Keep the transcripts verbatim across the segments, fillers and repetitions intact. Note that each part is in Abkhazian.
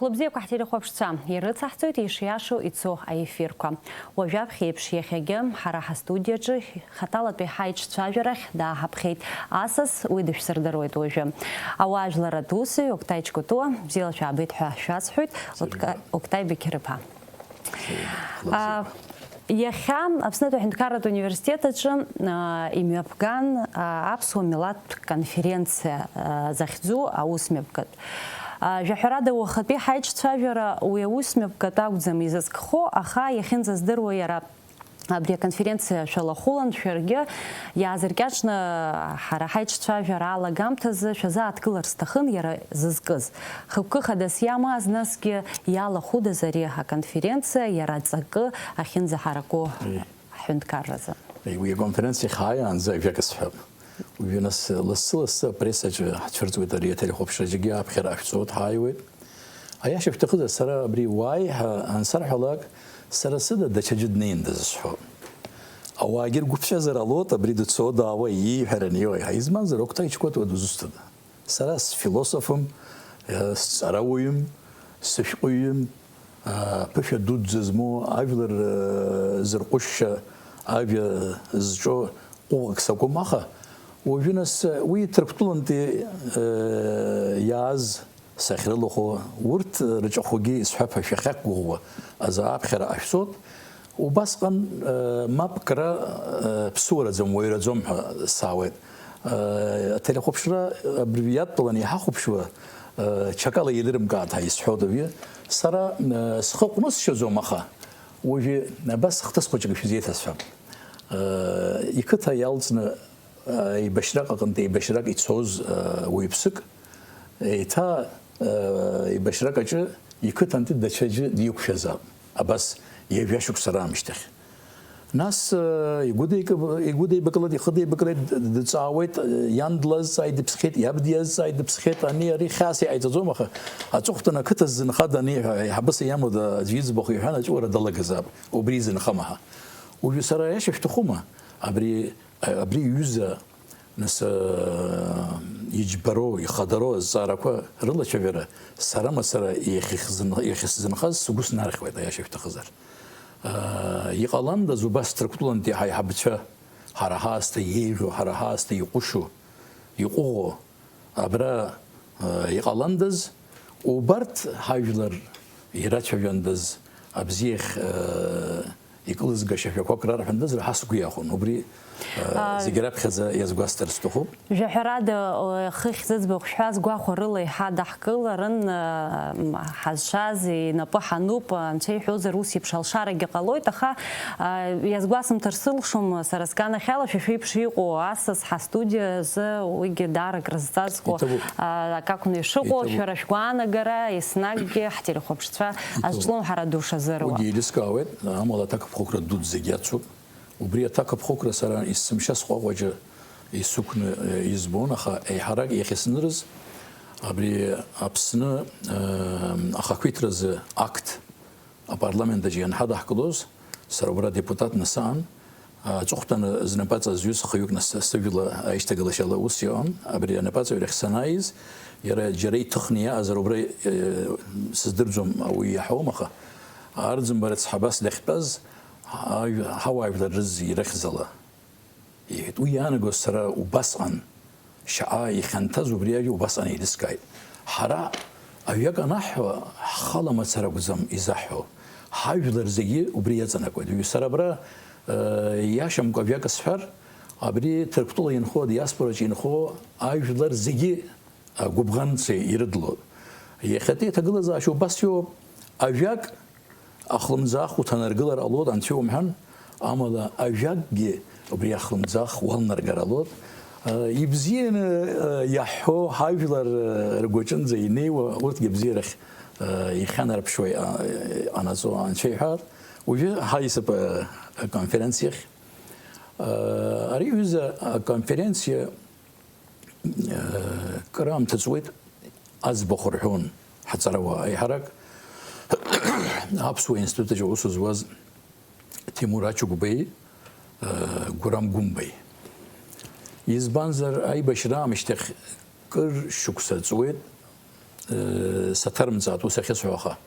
Лыбзиақәа ҳтелехәаԥшцәа, ирыцаҳҵоит ишиашоу ицо аефирқәа. Уажәаԥхьа еиԥш иахьагьы ҳара ҳастудиаҿы хаҭалатәи ҳаиҿцәажәарахь дааҳаԥхеит асас, уи дышәсырдыруеит уажәы. Ауаажәларратә усзуҩ Октай Чкутуа, бзиала шәаабеит ҳәа шәасҳәоит, Окта-, Октай Беқьырԥа. А, Иахьа Аԥснытәи аҳәынҭқарратә университет аҿы, а, имҩаԥган, а, аԥсуа милаҭтә конференциа, а, захьӡу аусмҩаԥгатә. А, жәаҳәарада, уахатәи ҳаиҿцәажәара уи аусмҩаԥгатә акәӡам изызкхо, аха иахьынӡаздыруа иара абри аконференциа шәалахәылан, шәаргьы иаазыркьаҿны ҳара ҳаиҿцәажәара алагамҭазы шәазааҭгылар сҭахын иара зызкыз. Хықәкы хадас иамаз, насгьы иалахәыдаз ари аконференциа иара аҵакы ахьынӡаҳараку Ии. Ҳҳәынҭқарразы. Ии, уи аконференциа иахьааиаанӡа ажәак сҳәап. Уажәы нас лассы-лассы апрессаҿы ҳцәырҵуеит ари ателехәаԥшраҿгьы аԥхьара ҟашәҵо дҳаиуеит. Аиаша шәҭахызар, сара абри уааи ҳәа ансарҳәалак, сара сыда даҽаӡәы днеиндаз сҳәоит. Ауаагьы ргәы ԥҵәазар ҟалоит, абри дыцо даауа ииҳәараны иҟоу. Избанзар, Октай Чкотуа дызусҭада? Сара сфилософым, э, сҵарауаҩым, сышәҟәыҩҩым, а, ԥышәа дуӡӡа змоу ажәлар, э, зырҟәышша ажәа зҿо ҟәыӷак сакәым, аха уажәы нас, э, уи Ҭырқәтәылантәи, э, иааз сахьрылахәу урҭ рҿахәгьы исҳәап ҳәа шәахьақәгәыӷуа азы аԥхьара ҟашәҵоит. Убасҟан, э, мап кра, э, ԥсуараӡам, уаҩраӡом ҳәа саауеит. Э, ателехәаԥшра абри иадтәаланы иҳахәаԥшуа, э, ҽакала еилырымкааит ҳәа исҳәоит уажәы. Сара, э, схы ҟәнысшьаӡом, аха уажәы абас хҭыс хәыҷык шәзеиҭасҳәап. Э, иқыҭа иалҵны, э, еибашьраҟ аҟынтә еибашьрак ицоз, э, уаҩԥсык, еиҭа, э, еибашьрак аҿы иқыҭантәи даҽаӡәы диқәшәазаап, абас ҩажәа шықәса раамышьҭахь. Нас, э, игәыдеикы-, игәыдеибакылеит, ихыдеибакылеит, д-, дҵаауеит, э, иан длазҵааит, дыԥсхьеит, иаб диазҵааит, дыԥсхьеит, ани ари хьаас иҟаиҵаӡом, аха аҵыхәтәан ақыҭа ззынхада ани ҳәа, еиҳабыс иамоу да-, аӡәы иӡбахә иҳәан, аҵәуара далагазаап, убри изынхама ҳәа. Уажәы сара аиаша шәҭахума? Абри, абри иҩыза, нас, э, иџьбароу, ихадароу азҵаарақәа рылацәажәара сара мацара иахьахьзын-, иахьсзынхаз сгәы снархьуеит, аиаша шәҭахызар. Э, иҟаландаз убас Ҭырқәтәылантәи ҳаиҳабацәа, ҳара ҳаасҭа еиӷьу, ҳара ҳаасҭа иҟәышу, иҟәыӷоу, абра, э, иҟаландаз, убарҭ ҳажәлар ирацәажәандаз, абзиахь, э, икылызгашьа шәақәак рарҳәандаз, раҳа сгәы иахәон. Убри, э, А, зегьы раԥхьаӡа иазгәасҭар сҭахуп. Жәаҳәарада, э, хыхь зыӡбахә шәҳәаз гәахәарыла иҳадаҳкыларын, э, м, ҳазшаз инапы ҳануп, анцәа иҳәозар, ус еиԥш алшарагьы ҟалоит, аха, э, иазгәасымҭар сылшом, сара сганахьала, шәа шәеиԥш иҟоу асас ҳастудиа азы уигьы даара акрызҵазкуа, Иҭабуп. а, акакәны ишыҟоу, Иҭабуп. Шәара шәгәаанагара еснагьгьы ҳтелехәаԥшцәа Иҭабуп. Азҿлымҳара ду шазыруа. Уигьы еилыскаауеит, амала аҭакԥхықәра дуӡӡа зегьы ацуп. Убри аҭакԥхықәра сара есымша сҟәаҟәаҿы исықәны, э, избон, аха еиҳарак иахьысзынрыз абри Аԥсны, э, ахақәиҭразы акт апарламент аҿы ианҳадаҳкылоз, сара убра депутатны саан, аҵыхәтәаны знапаҵа зҩыз хҩык нас сыжәла аишьҭагылашьала ус иҟан, абри анапаҵаҩрахь санааиз, иара џьара иҭыхны иаазар убра, э, сыздырӡом, ауаҩы иаҳауам, аха Арӡынба рыцҳа абас дахьтәаз, ҳаҩ-, ҳауаажәлар рыз ирыхьӡала. Иҳәеит, уи иаанагоз сара убасҟан, шьаҟа ихьанҭаз убри ажәа убасҟан еилыскааит. Ҳара аҩак анаҳҳәа, ҳхала мацара акәӡам изаҳҳәо, ҳажәлар зегьы убри иаҵанакуеит. Уи сара абра, э, иашамкәа ажәак сҳәар, абри Ҭырқәтәыла инхо, адиаспораҿы инхо ажәлар зегьы гәыбӷанцәа ирыдлоит. Иахьатәи аҭагылазаашьа убас иоуп, ажәак ахлымӡаах уҭанаргылар ҟалоит, анцәа иумҳәан, амала ажәакгьы убри ахлымӡаах уалнаргар ҟалоит. Ибзианы иаҳҳәо ҳажәлар ргәаҿынӡа инеиуа, урҭгьы абзиарахь ихьанарԥшуа иҟанаҵо анцәа иҳәар, уажәы ҳаисып аконференциахь. Ари аҩыза аконференциа Кыр аамҭа ҵуеит, аӡбахә рҳәон ҳаҵарауаа аиҳарак, аԥсуа институт аҿы аус зуаз Ҭемур Ачыгәбеи, Гәырам Гәымбеи. Избанзар, аибашьра аамышьҭахь кыр шықәса ҵуеит, саҭарымҵааит ус ахьысҳәо, аха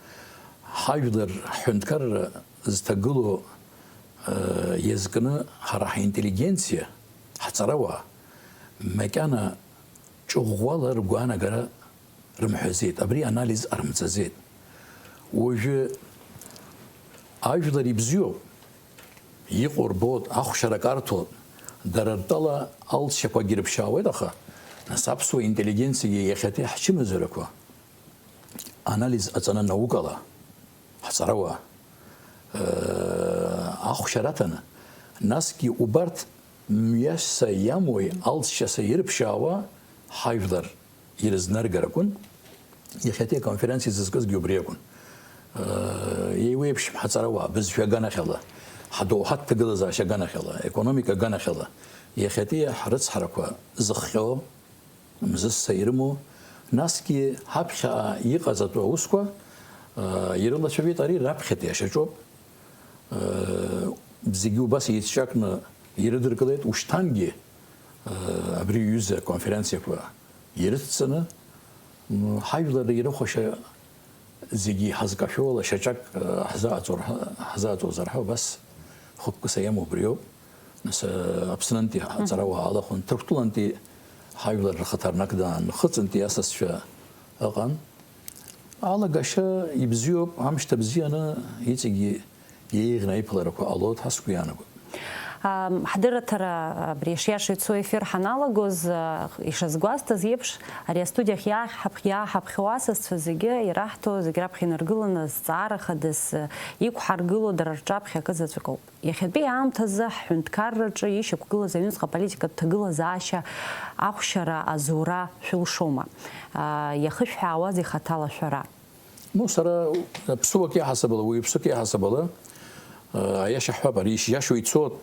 ҳажәлар ҳҳәынҭқарра зҭагылоу иазкны ҳара ҳинтеллигенциа, ҳҵарауаа, макьана ҿыӷәӷәала ргәаанагара рымҳәаӡеит, абри анализ ҟарымҵаӡеит. Уажәы ажәлар ибзиоуп, иҟоу рбоит, ахәшьара карҭәоит, дара ртәала алҵшьақәагьы рыԥшаауеит, аха нас аԥсуа интеллигенциагьы иахьатәи ҳчымазарақәа анализ ҟаҵаны наукала, ҳҵарауаа, э, ахәшьара аҭаны, насгьы убарҭ мҩасса иамои алҵшьаса ирыԥшаауа ҳажәлар ирызнаргар акәын, иахьатәи аконференциа зызкызгьы убри акәын. Э, еиуеиԥшым ҳаҵарауаа, бызшәа аганахьала, ҳдоуҳатә ҭагылазаашьа аганахьала, аекономика аганахьала, иахьатәи ҳрыцҳарақәа зыхҟьо, мзызса ирымоу, насгьы ҳаԥхьаҟа иҟаҵатәу аусқәа, э, ирылацәажәеит, ари раԥхьатәи ашьаҿоуп. Э, зегьы убас еицҿакны ирыдыркылеит, ушьҭангьы, э, абри иҩыза аконференциақәа ирыцҵаны, м, ҳажәлар ирыхәашьа зегьы иҳазкашәо ала шьаҿак, э, ҳзааӡо рҳа-, ҳзааӡозар ҳәа убас хықәкыс аиамоу убриоуп. Нас, э, Аԥснынтәи ҳаҵарауаа алахәын, Ҭырқәтәылантәи ҳажәлар рхаҭарнак даан, Нхыҵынтәи асасцәа ыҟан. Алагашьа ибзиоуп, амшьҭа бзианы иҵегьы еиӷьны аиԥыларақәа ҟалоит ҳәа сгәы иаанагоит. Ам, ҳдырраҭара абри шиаша ицо ефир ҳаналагоз, а, ишазгәасҭаз еиԥш, ари астудиахь иааҳ-, ҳаԥ-, иааҳаԥхьоу асасцәа зегьы ираҳҭо, зегь раԥхьа инаргыланы, зҵаара хадас, а, иқәҳаргыло дара рҿаԥхьа акы заҵәык ауп. Иахьатәи аамҭазы ҳҳәынҭқарраҿы ишьақәгылаз аҩныҵҟа аполитикатә ҭагылазаашьа ахәшьара азура шәылшома? А, иахышәҳәаауазеи хаҭала шәара? Ну, сара ԥсыуак иаҳасабала, уаҩԥсык иаҳасабала, э, аиаша ҳҳәап, ари ишиашоу ицоит,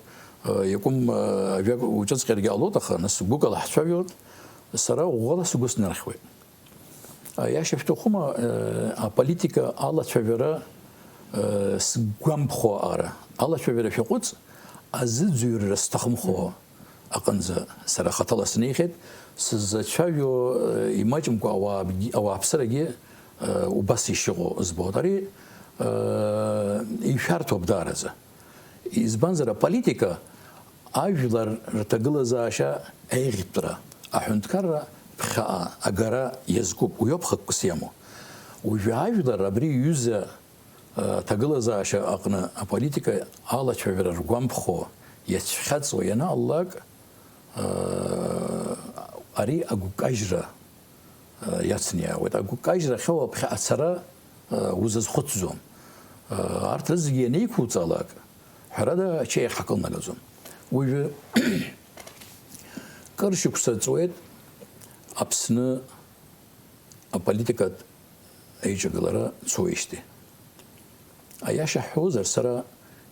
э, иакәым, э, ажәак уҿыҵҟьаргьы ҟалоит, аха нас гәыкала ҳцәажәоит, сара ӷәӷәала сгәы снархьуеит. Аиаша шәҭахума, э, аполитика алацәажәара, э, сгәамԥхо аҟара, алацәажәара шәаҟәыҵ, азыӡырҩра сҭахымхо аҟынӡа сара хаҭала снеихьеит, сзацәажәо, э, имаҷымкәа ауаабгьы-, ауааԥсырагьы, э, убас ишыҟоу збоит. Ари, э, ишәарҭоуп даараӡа. Избанзар, аполитика ажәлар рҭагылазаашьа аиӷьтәра, аҳәынҭқарра ԥхьаҟа агара иазкуп, уиоуп хықәкыс иамоу. Уажәы ажәлар абри иҩыза аҭагылазаашьа аҟны аполитика алацәажәара ргәамԥхо, иацәхьаҵуа ианааллак, ари агәкажьра иацны иаауеит. Агәкажьра ахьоу аԥхьаҟа ацара узазхәыцӡом. Арҭ рызегьы ианеиқәуҵалак, ҳәарада, ачеиах ҳакылнагаӡом. Уажәы кыр шықәса ҵуеит Аԥсны аполитикатә еиҿагылара цоижьҭеи. Аиаша ҳҳәозар, сара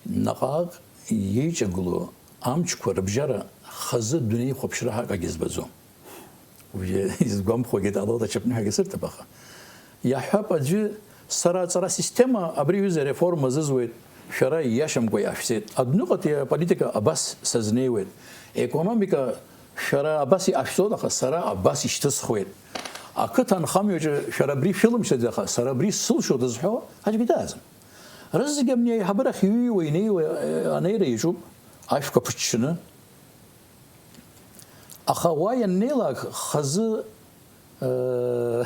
наҟ-ааҟ иеиҿагыло амчқәа рыбжьара хазы дунеихәаԥшра ҳәа акагьы збаӡом. Уи изгәамԥхогьы, Аллах даҽакны ҳәагьы сырҭап, аха иаҳҳәап, аӡәы, сара аҵара система абри аҩыза реформа азызуеит, шәара ииашамкәа иашәҵеит. Адәныҟатәи аполитика абас сазнеиуеит. Економика шәара абас иҟашәҵоит, аха сара абас ишьҭысхуеит. Ақыҭа анхамҩаҿы шәара абри шәылымшаӡеит, аха сара абри сылшоит зҳәо аӡәгьы дааӡам. Рызегь абни аиҳабырахь иҩеиуа, инеиуа, э, анеира иаҿуп, ашәқәа ԥыҽҽаны. Аха уа ианнеилак хазы, э,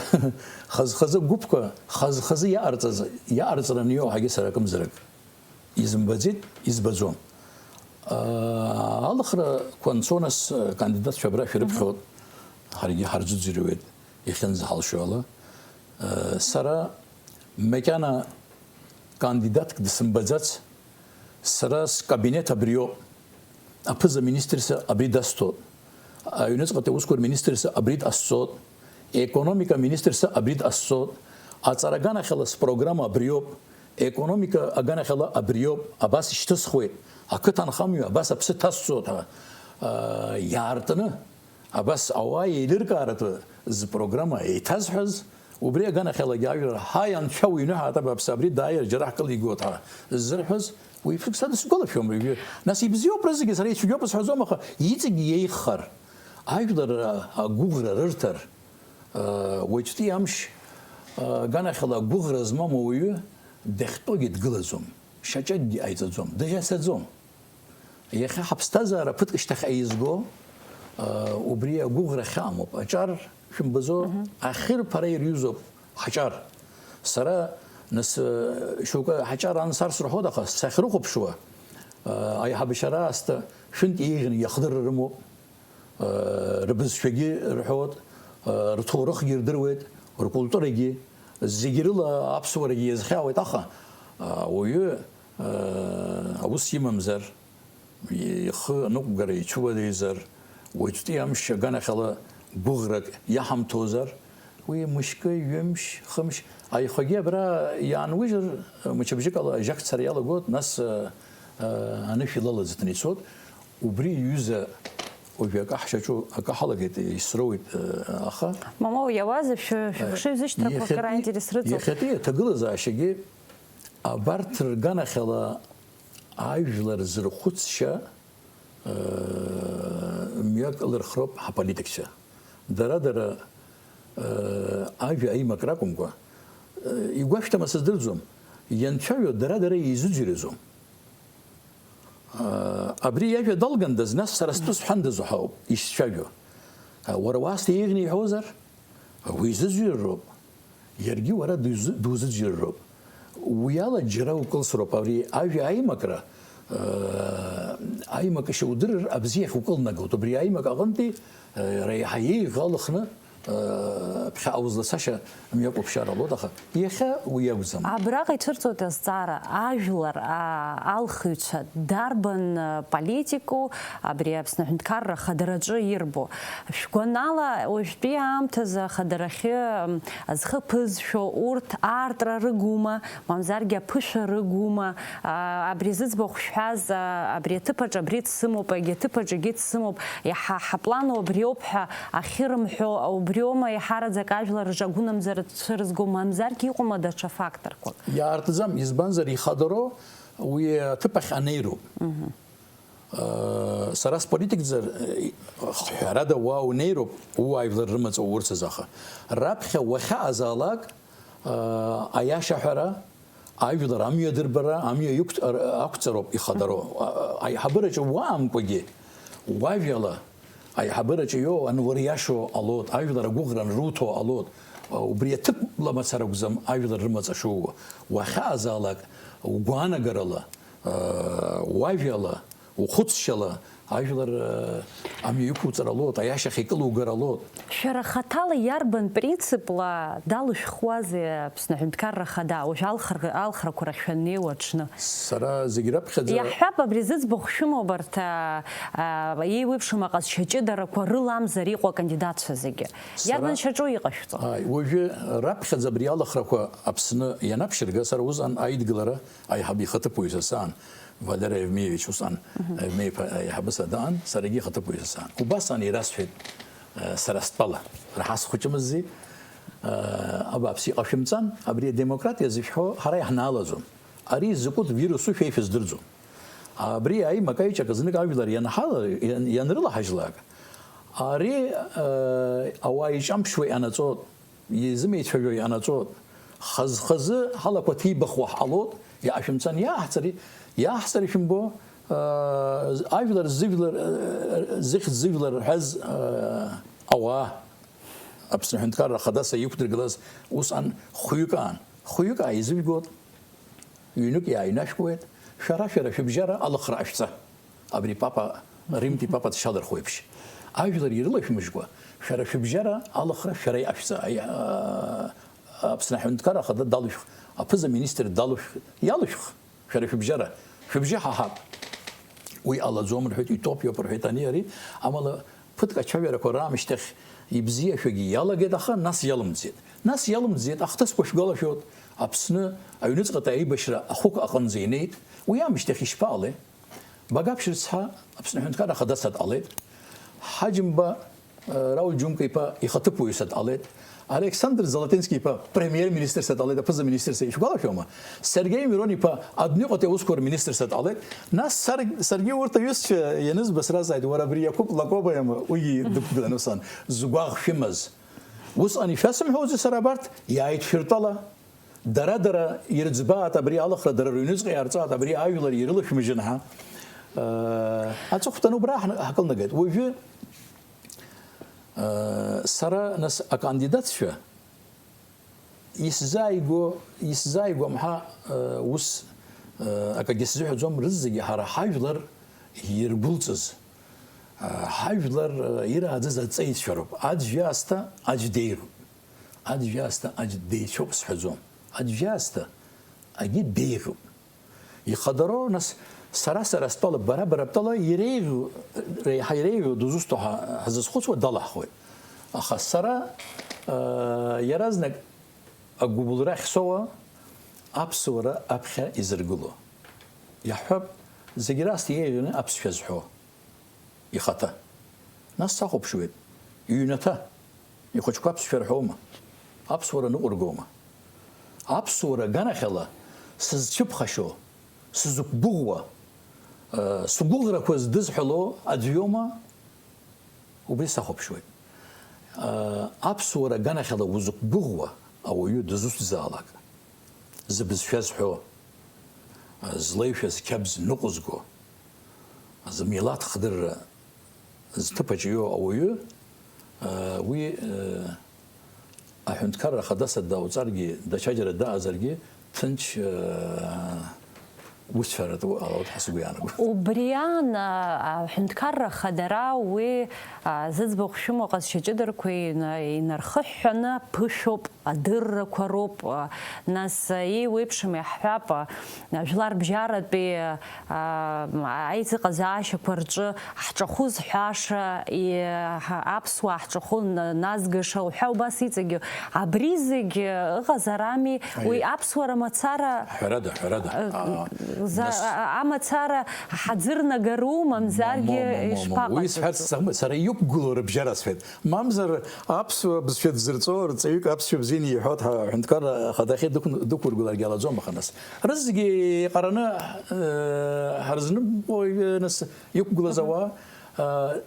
хаз-хазы гәыԥқәа, хаз-хазы иаҟарҵаз, иаҟарҵараны иоуҳагьы сара акымзарак изымбаӡеит, избаӡом. Э, алхрақәа анцо нас, э, кандидатцәа абра шәарыԥхьоит, ҳаргьы ҳарӡыӡырҩуеит, иахьынӡаҳалшо ала. Э, сара макьана кандидатк дсымбаӡац, сара скабинет абриоуп. Аԥыза-министрс абри дасҭоит. Аҩныҵҟатәи аусқәа рминистрс абри дҟасҵоит. Аекономика министрс абри дҟасҵоит. Аҵара аганахьала спрограмма абриоуп. Аекономика аганахьала абриоуп. Абас ишьҭысхуеит. Ақыҭанхамҩа абас аԥсы ҭасҵоит ҳәа, аа, иаартны. Абас ауаа еилыркааратәы зпрограмма еиҭазҳәаз, убри аганахьалагьы ажәлар, ҳаи, анцәа уҩны ҳаатып, аԥсы абри дааир џьара ҳкылигоит ҳәа ззырҳәоз, уи ԥшык са дысгәалашәом, ҩажәи. Нас ибзиоуп рызегьы, сара ицәгьоуп сҳәаӡом, аха иҵегь иеиӷьхар, ажәлар агәыӷра рырҭар, уаҵәтәи амш Аганахьала агәыӷра змам ауаҩы дахьтәоугьы дгылаӡом, шьаҿакгьы ҟаиҵаӡом, дыӷьацаӡом. Иахьа ҳаԥсҭазаара ԥыҭк шьҭахь еизго, убри агәыӷра хьаамоуп. Аҿар шәымбаӡо, ахьырԥара ирҩызоуп ҳаҿар. Сара, нас, шьоукы ҳаҿар ансарс рҳәоит, аха сахьрыхәаԥшуа, аиҳабацәа раасҭа шәынтә еиӷьны иахдырра рымоуп. Рыбызшәагьы рҳәоит, рҭоурыхгьы рдыруеит, ркультурагьы, зегьы рыла аԥсуарагьы иазхьаауеит, аха ауаҩы аус имамзар, ихы аныҟәгара ицәыуадаҩзар, уаҵәтәи амш аганахьала гәыӷрак иаҳамҭозар, уи мышькы, ҩымш, хымш, аихагьы абра иаанужьыр, мчыбжьыкала ажьак цара иалагоит, нас анышә илалаӡыҭны ицоит. Убри иҩыза уажәы акы ҳшаҿу, акы ҳалагеит, исроуит, аха Мамоу, иауазеи, шәы-, шәыхшыҩ зышьҭрақәа акыр иахьатәи, аинтерес рыҵоуп. Иахьатәи аҭагылазаашьагьы абарҭ рганахьала ажәлар зырхәыцшьа, мҩак ылырхроуп ҳаполитикцәа. Дара-дара, ажәа аимак ракәымкәа, игәашәҭама сыздырӡом, ианцәажәо дара-дара еизыӡырҩуам. Абри иажәа далгандаз, нас сара стәы сҳәандаз уҳәа ауп исцәажәо. Уара уаасҭа еиӷьны иҳәозар, уи изыӡырҩроуп, иаргьы уара дузы-, дузыӡырҩроуп. Уи ала џьара укылсроуп, абри ажәа аимакра, аимакышьа удырыр абзиахь укылнагоит. Убри аимак аҟынтәи, реиҳа еиӷьу алхны, ԥхьаҟа узлацашьа мҩақәԥшьар алоит, аха иахьа уи акәӡам. Абраҟа ицәырҵуеит азҵаара, ажәлар, а, алхыҩцәа дарбан, а, политику абри Аԥсны Аҳәынҭқарра Ахадараҿы ирбо? Шәгәанала, уажәтәи аамҭазы ахадарахьы, м, зхы ԥызшәо урҭ аартра рыгума, мамзаргьы аԥышәа рыгума? А, абри зыӡбахә шәҳәаз, а, абри аҭыԥаҿ абри дсымоуп, егьи аҭыԥаҿ егьи дсымоуп, иаҳа ҳаплану абриоуп ҳәа ахьырымҳәо, убриоума еиҳараӡак ажәлар рҿы агәынамӡара цәырызго, мамзаргьы иҟоума даҽа факторқәак? Иаартӡам, избанзар, ихадароу уи аҭыԥ ахь анеироуп. Мгм. Э, сара сполитикзар, э, ҳәарада, уа унеироуп, ууаажәлар рымаҵ уурцаз, аха раԥхьа уахьаҟазаалак, э, аиаша ҳәара, ажәлар амҩа дырбара, амҩа иқәҵ-, ар-, ақәҵароуп ихадароу. А-, аиҳабыраҿы уаанкәагьы, уажәала аиҳабыраҿы иоуа ануриашо ҟалоит, ажәлар агәыӷра анруҭо ҟалоит. Убри аҭыԥла мацара акәӡам ажәлар рымаҵ шууа. Уахьаҟазаалак, угәаанагарала, уажәала, ухәыцшьала, ажәлар, э, амҩа иқәуҵар алоит, аиашахь икылугар алоит. Шәара хаҭала иарбан принципла далышәхуазеи Аԥсны Аҳәынҭқарра Ахада, уажә алхра-, алхрақәа рахь шәаннеиуа аҽны? Сара зегь раԥхьаӡа Иаҳҳәап, абри зыӡбахә шәымоуп, абарҭ, а, а, еиуеиԥшым аҟазшьа ҷыдарақәа рыламзар иҟоу акандидатцәа зегьы. Сара Иарбан шьаҿу иҟашәҵо? Ааи, уажәы раԥхьаӡа абри алахрақәа Аԥсны ианаԥшьырга, сара усҟан аидгылара аиҳаб ихаҭыԥуаҩ са саан, Валера Евмеевич усҟан, Мгм. Евмеев аиҳабы са даан, саргьы ихаҭыԥуаҩ са саан. Убасҟан ирасҳәеит, э, сара стәала, раҳа схәыҷымыззи, э, абааԥс, иҟашәымҵан, абри адемократиа зышәҳәо ҳара иаҳнаалаӡом. Ари закәытә вирусу шәа ишәыздырӡом. Абри аимак-аиҿак знык ажәлар ианҳала-, иан-, ианрылаҳажьлак, ари, э, ауаа иҿамԥшуа иҟанаҵоит. Изымеицәажәо иҟанаҵоит. Хаз-хазы ҳалақәа ҭибахуа ҳҟалоит, иаашәымцан иааҳҵари, иааҳҵари шәымбо, аа, ажәлар зыжәлар, зыхьӡ зыжәлар рҳәаз, аа, ауаа, Аԥсны Аҳәынҭқарра Ахадаса иқәдыргылаз усҟан хәҩык аан. Хәҩык ааизыжәгоит, ҩнык иааҩнашәкуеит, шәара, шәара шәыбжьара алыхра ҟашәҵа. Абри папа, Римтәи папа дшалырхуеиԥш, ажәлар ирылашәмыжькәа, шәара шәыбжьара алыхра шәара иҟашәҵа, аи-, а-, Аԥсны Аҳәынҭқар Ахада далышәх, аԥыза-министр далышәх, иалышәх, шәара шәыбжьара, шәыбжьы ҳаҳап. Уи ҟалаӡом рҳәеит, итәоуп, иоуп рҳәеит ани ари, амала ԥыҭк ацәажәарақәа раамышьҭахь ибзиашәагьы иалагеит, аха нас иалымҵит. Нас иалымҵит, ахҭысқәа шәгәалашәоит, Аԥсны аҩныҵҟатәи аибашьра ахәык аҟынӡа инеит, уи аамышьҭахь ишԥаҟалеи? Багаԥшь рыцҳа, Аԥсны Аҳәынҭқар Ахадаса дҟалеит. Ҳаџьымба, э, Рауль Џьумка-иԥа ихаҭыԥуаҩса дҟалеит. Александр Золотински-иԥа премиер-министрса дҟалеит, аԥыза-министрса, ишәгәалашәома? Сергеи Мирон-иԥа адәныҟатәи аусқәа рминистрса дҟалеит. Нас сар-, саргьы урҭ аҩызцәа ианызба сразҵааит, уара абри Иақәыԥ Лакоба иама, уигьы дықәгылан усҟан, згәаӷ шәымаз. Усҟан ишәасымҳәозеи сара абарҭ? Иааидшәыртәала, дара-дара ирыӡбааит абри алыхра, дара рыҩныҵҟа иаарҵааит абри ажәлар ирылашәмыжьын ҳәа. Аҵыхәтәаны убра ҳкылнагеит. Уажәы сара, нас, акандидатцәа исзааигәо, исзааигәам ҳәа, ус акагьы сзыҳәаӡом, рызегьы ҳара ҳажәлар иргәылҵыз, ҳажәлар ирааӡаз аҵеицәа роуп. Аӡә иаасҭа, аӡә деиӷьуп. Аӡә иаасҭа, аӡә деицәоуп сҳәаӡом. Аӡә иаасҭа, агьы деиӷьуп. Ихадароу, нас, сара, сара стәала, бара, бара бтәала иреиӷьу, реиҳа иреиӷьу дызусҭоу ҳа-, ҳзызхәыцуа далаҳхуеит. Аха сара, э, иаразнак агәыбылра ахьсоуа, аԥсуара аԥхьа изыргыло. Иаҳҳәап, зегь раасҭа иеиӷьны аԥсшәа зҳәо. Ихаҭа. Нас сахәаԥшуеит. Иҩнаҭа. Ихәыҷқәа аԥсшәа рҳәома? Аԥсуара ныҟәыргома? Аԥсуара аганахьала сызцәыԥхашьо, сызықәгәыӷуа, э, сгәыӷрақәа здызҳәало аӡә иоума? Убри сахәаԥшуеит. Э, аԥсуара аганахьала узықәгәыӷуа ауаҩы дызусҭзаалак, зыбызшәа зҳәо, э, злеишәа зқьабз ныҟәызго, змилаҭ хдырра зҭыԥаҿ иоу ауаҩы, уи аҳәынҭқарра ахадаса дауҵаргьы, даҽаџьара даҟазаргьы, ҭынч усцәаратәы ҟалоит ҳәа сгәы иаанагоит. Убри аан, аҳәынҭқарра ахадара уи зыӡбахә шәымоу аҟазшьа ҷыдарақәа ина-, инархыҳәҳәаны ԥышәоуп. Адыррақәа роуп, нас, еиуеиԥшым иаҳҳәап, жәларбжьаратәи, а, аизыҟазаашьақәа рҿы ҳҿахәы зҳәаша, и-, ҳа-, аԥсуаа ҳҿахәы н-, назгаша уҳәа убас иҵегьы. Абри зегь ыҟазар ами, уи аиеи, аԥсуара мацара, ҳәарада, ҳәарада. Э, а, за-, нас а, а, амацара ҳаӡырнагару, мамзаргьы ишԥаҟаҵатәу? Мо, мо, мо, мо. Уи сҳәарц сҭахым, сара иқәгылоу рыбжьара сҳәеит. Мамзар аԥсуа бызшәа дзырҵо рҵаҩык аԥсшәа бзианы иҳәоит ҳәа аҳәынҭқарра ахадахьы дықән-, дықәыргыларгьы алаӡом, аха нас рызегьы еиҟараны, э, ҳарзныҟәои, нас, иқәгылаз ауаа, э,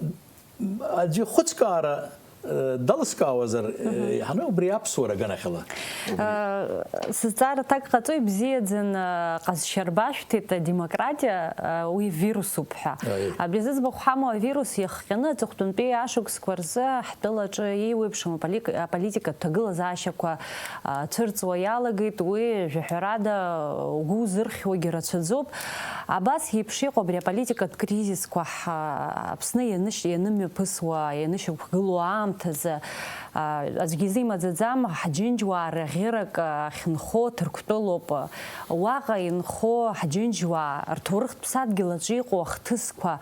аӡәы хәыцкаара, э, далыскаауазар, э, иаҳаны убри аԥсуара аганахьала. Убри. Э, сызҵаара аҭак ҟаҵо, ибзиаӡаны ҟазшьа рбашәҭеит, адемократиа, э, уи вирусуп ҳәа. Аиеи. Абри зыӡбахә ҳамоу авирус иахҟьаны аҵыхәтәантәи ашықәсқәа рзы ҳтәылаҿы еиуеиԥшым аполик-, аполитикатә ҭагылазаашьақәа, а, цәырҵуа иалагеит, уи жәаҳәарада угәы узырхьуагьы рацәаӡоуп. Абас еиԥш иҟоу абри аполитикатә кризисқәа ҳа-, Аԥсны ианыш-, ианымҩаԥысуа, ианышьақәгылоу аамҭазы, а, аӡәгьы изы имаӡаӡам, ҳџьынџьуаа рӷьырак ахьынхо Ҭырқәтәылоуп. Уаҟа инхо ҳџьынџьуаа рҭоурыхтә ԥсадгьыл аҿы иҟоу ахҭысқәа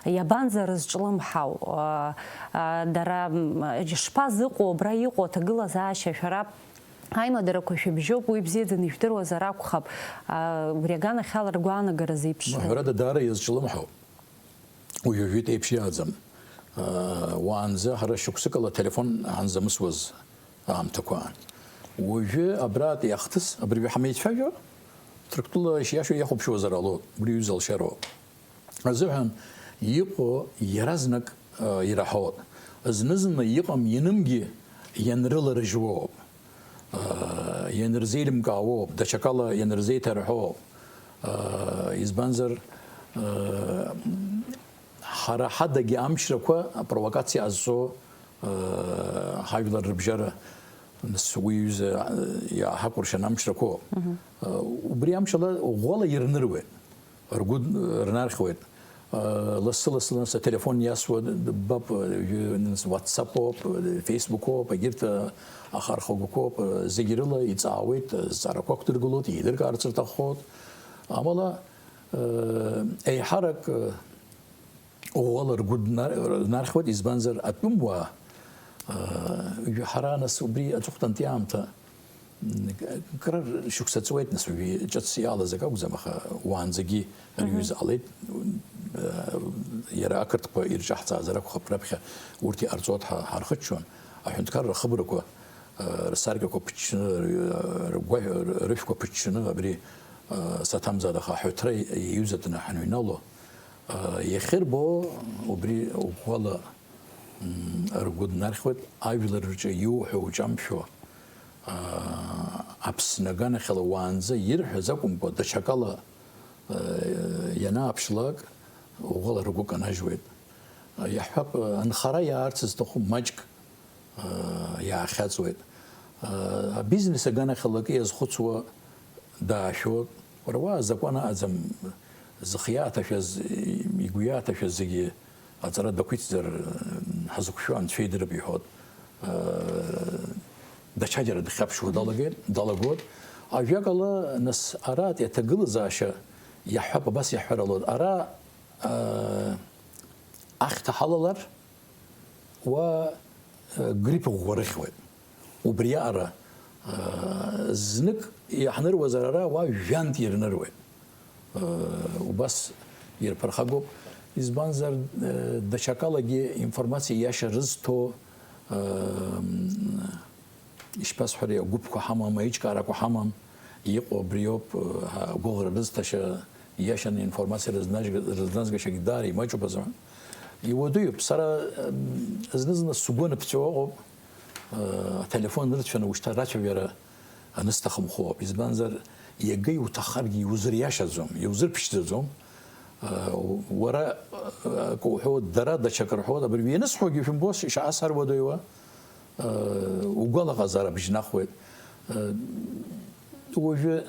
иабанӡарызҿлымҳау? А, а, дара, м, ишԥазыҟоу абра иҟоу аҭагылазаашьа? Шәара аимадарақәа шәыбжьоуп, уи бзиаӡаны ижәдыруазар акәхап, а, убри аганахьала ргәаанагара зеиԥшроу. Ҳәарада, даара иазҿлымҳауп. Уи жәаҩытә еиԥш иааӡам. А, уаанӡа ҳара шықәсыкала ателефон ҳанзамысуаз аамҭақәа аан. Уажәы абратәи ахҭыс, абыржәы ҳамеицәажәо, Ҭырқәтәыла ишиашоу иахәаԥшуазар ҟалоит, убри ҩыза алшароуп. Азыҳәан иҟоу иаразнак, а, ираҳауеит. Зны-зынла иҟам ианымгьы ианрыларыжьуоуп, а, ианырзеилымкаауоуп, даҽакала ианырзеиҭарҳәоуп. А, избанзар, а, ҳара ҳадагьы амчрақәа апровокациа ҟазҵо, а, ҳажәлар рыбжьара, нас, уи ҩыза, а, иааҳакәыршан амчрақәоуп. Мгм. А, убри амчала ӷәӷәала ирныруеит. Ргәы рнархьуеит. Лассы-лассы, нас, ателефон иасуа дбап, WhatsApp-оуп, Facebook-оуп, егьырҭ ахархәагақәоуп, зегь рыла иҵаауеит, зҵаарақәа ақәдыргылоит, еилыркаарц рҭаххоит. Амала, еиҳарак ӷәӷәала ргәы дна-, рнархьуеит, избанзар, атәымуаа, ҳара, нас, убри аҵыхәтәантәи аамҭа Кра шықәса ҵуеит, нас, уажәы ҿыц иалаз акы акәӡам, аха уаанӡагьы рҩыза ҟалеит. Иара ақырҭқәа ирҿаҳҵаазар акәхап, раԥхьа урҭ иҟарҵоит ҳәа ҳархыччон. Аҳәынҭқарра ахыбрақәа, рсаркьақәа ԥыччаны, ргәашә-, рышәқәа ԥыччаны, абри саҭамзааит, аха аҳәаҭра иаҩызатәны ҳанҩнало, иахьырбо убри ӷәӷәала ргәы днархьуеит, ажәлар рҿы иуҳәо уҿамшәо, аа, Аԥсны аганахьала уаанӡа ирҳәаз акәымкәа, даҽакала, аа, ианааԥшлак, ӷәӷәала ргәы канажьуеит. Иаҳҳәап, анхара иаарц зҭаху маҷк, аа, иаахьаҵуеит. Аа, абизнес аганахьала акы иазхәыцуа даашәоит. Уара уа азакәан аӡам, зхы иааҭашәаз, игәы иааҭашәаз зегьы аҵара дақәиҭзар, ҳазықәшәо анцәа идырп иҳәоит. Даҽаџьара дхьаԥшуа далагеит, далагоит. Ажәакала, нас, аратәи аҭагылазаашьа иаҳҳәап, абас иаҳҳәар алоит. Ара, ахьҭа ҳалалар, уа, грипп ӷәӷәа рыхьуеит. Убриаҟара, знык иаҳныруазар ара, уа жәантә ирныруеит. Убас ирԥырхагоуп. Избанзар, даҽакалагьы информациа иаша рызҭо, ишԥасҳәари, агәыԥқәа ҳамам, аиҿкаарақәа ҳамам, иҟоу абриоуп, агәыӷра рызҭашьа, иашаны информациа рызнажь-, рызназгашьагьы даара имаҷуп азыҳәан. Иуадаҩуп. Сара, зны-зынла сгәы аныԥҵәо ыҟоуп, ателефон нырцәаны ушьҭа рацәажәара анысҭахымхо ауп. Избанзар, иага иуҭаххаргьы иузыриашаӡом, иузырԥшӡаӡом. Уара акы уҳәо, дара даҽакы рҳәо, абыржәы ианысҳәогьы шәымбо, шаҟа саруадаҩуа, угәалаҟазаара бжьнахуеит. Уажәы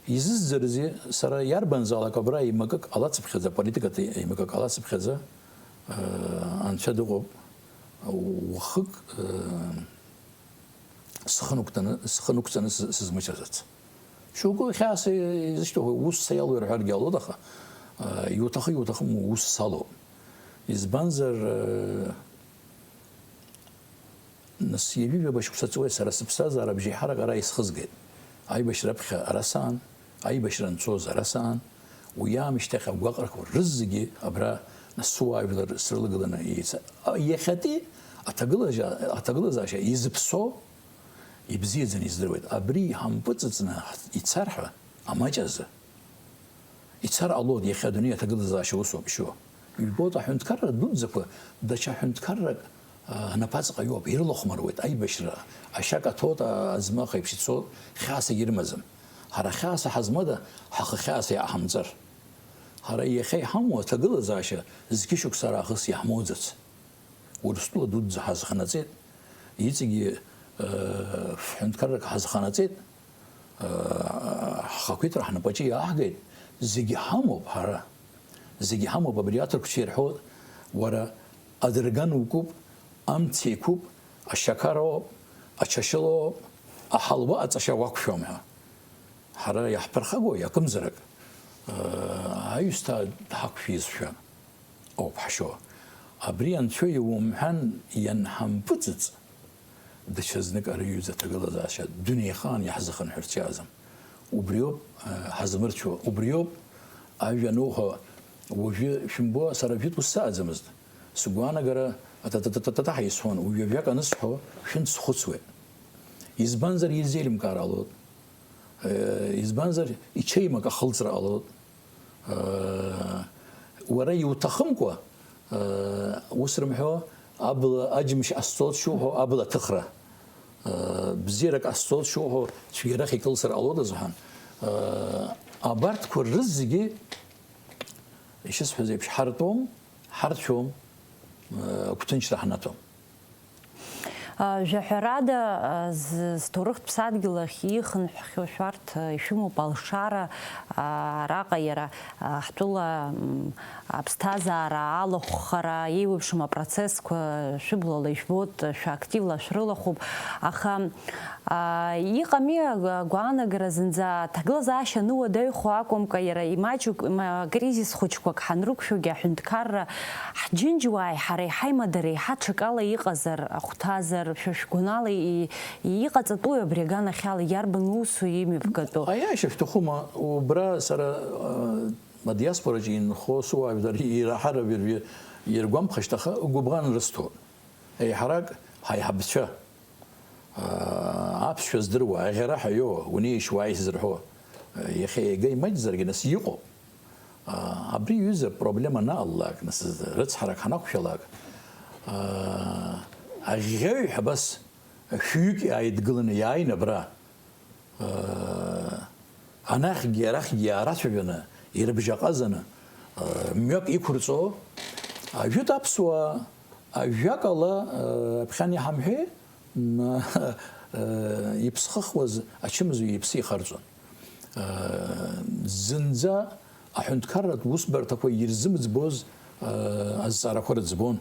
изызӡарызеи, сара иарбанзаалак абра еимакык ҟалацыԥхьаӡа, аполитикаҿы еимакык ҟалацыԥхьаӡа, анцәа дыҟоуп, уахык, схы нықәтәаны, схы нықәҵаны сыз-, сызмыцәаӡац. Шьоукы хьаас изышьҭоу ус са иалоу рҳәаргьы ҟалоит, аха, а, иуҭахы-иуҭахым ус салоуп. Избанзар, а, нас ҩажәижәаба шықәса ҵуеит сара сыԥсҭазаара абжеиҳарак ара исхызгеит. Аибашьра аԥхьа ара саан, аибашьра анцоз ара саан, уи аамышьҭахь агәаҟрақәа рызегьы абра, нас, сыуаажәлар срылагыланы еица-, а, иахьатәи аҭагылаза-, аҭагылазаашьа изыԥсоу ибзиаӡаны издыруеит. Абри иҳампыҵыҵны ицар ҳәа амаҷ азы. Ицар ҟалоит, иахьа адунеи аҭагылазаашьа усоуп, шьу. Ижәбоит, аҳәынҭқарра дуӡӡақәа даҽа ҳәынҭқаррак, а, напаҵаҟа иоуп, ирылахәмаруеит аибашьра, ашьа каҭәоит, а, аӡмах еиԥш ицоит, хьаас егьырмаӡам. Ҳара хьаас ҳазмада, ҳахы хьаас иааҳамҵар? Ҳара иахьа иҳамоу аҭагылазаашьа зқьышықәса раахыс иаҳмоуӡац. Урыстәыла дуӡӡа ҳазханаҵеит, иҵегьы, э, фҳәынҭқаррак ҳазханаҵеит, э, ҳхақәиҭра ҳнапаҿы иааҳгеит, зегьы ҳамоуп ҳара, зегьы ҳамоуп, абри аҭырқәцәа ирҳәоит, уара, адырган укуп, амца иқәуп, ашьақар ауп, ачашыла ауп, аҳалуа аҵашьа уақәшәом ҳәа. Ҳара иаҳԥырхагои акымзарак? Э, аҩсҭаа дҳақәшәизшәа. Ауп ҳашьо. Абри анцәа иумҳәан ианҳампыҵыҵ, даҽазнык ари аҩыза аҭагылазаашьа дунеихаан иаҳзыхынҳәырц иаазым. Убриоуп, э, ҳазмырцәо, убриоуп ажәа ануҳәо, уажәы шәымбо, сара жәытә ус сааӡамызт. Сгәаанагара атататататаҳа исҳәон, уи ҩажәак анысҳәо, шәынтә схәыцуеит. Избанзар, ирзеилымкаар ҟалоит. Э, избанзар, ичеимак ахылҵра ҟалоит. Уара иуҭахымкәа, ус рымҳәо, абла аџьымшь ҟасҵоит шуҳәо, абла аҭыхра, бзиарак ҟасҵоит шуҳәо, цәгьарахь икылсыр ҟалода азыҳәан. Абарҭқәа рызегьы, ишысҳәаз еиԥш, ҳартәом, ҳарцәом, агәҭынчра ҳнаҭом. Жәаҳәарада, з-, зҭоурыхтә ԥсадгьыл ахь иихынҳәхьоу шәарҭ ишәымоуп алшара, араҟа иара ҳтәыла, м, аԥсҭазаара алахәхара еиуеиԥшым апроцессқәа шәыблала ижәбоит, шәа активла шәрылахәуп, аха, а, иҟами агәаанагара зынӡа аҭагылазаашьа ануадаҩхо акәымкәа, иара имаҷуп, ма-, кризис хәыҷқәак ҳанрықәшәогьы аҳәынҭқарра Ҳџьынџьуааи ҳареи ҳаимадара еиҳа ҽакала иҟазар, ахәҭазар, шәа шәгәанала и-, иҟаҵатәуи абри аганахьала, иарбан усу имҩаԥгатәу? Аиашьа шәҭахума, убра сара, а, адиаспораҿы инхо сыуаажәлар ираҳар абыржәы иргәамԥхашьҭаха, гәыбӷан рысҭоит. Еиҳарак ҳаиҳабцәа, аа, аԥсшәа здыруа, аӷьара ҳәа иоуа, унеишь уааишь зырҳәо, иахьа иага имаҷзаргьы, нас иҟоуп. Аа, абри ҩыза проблема анаҟалалак, нас рыцҳарак ҳанақәшәалак, Аӷьӷьаҩ ҳәа абас шәҩык иааидгыланы иааин абра, анахьгьы арахьгьы иаарацәажәаны, ирыбжьаҟазаны, мҩак иқәырҵо, ажәытә аԥсуаа ажәакала, аԥхьан иҳамҳәеи, иԥсхыхуаз ачымазаҩ иԥсы ихарҵон. Зынӡа аҳәынҭқарратә усбарҭақәа ирзымӡбоз азҵаарақәа рыӡбон.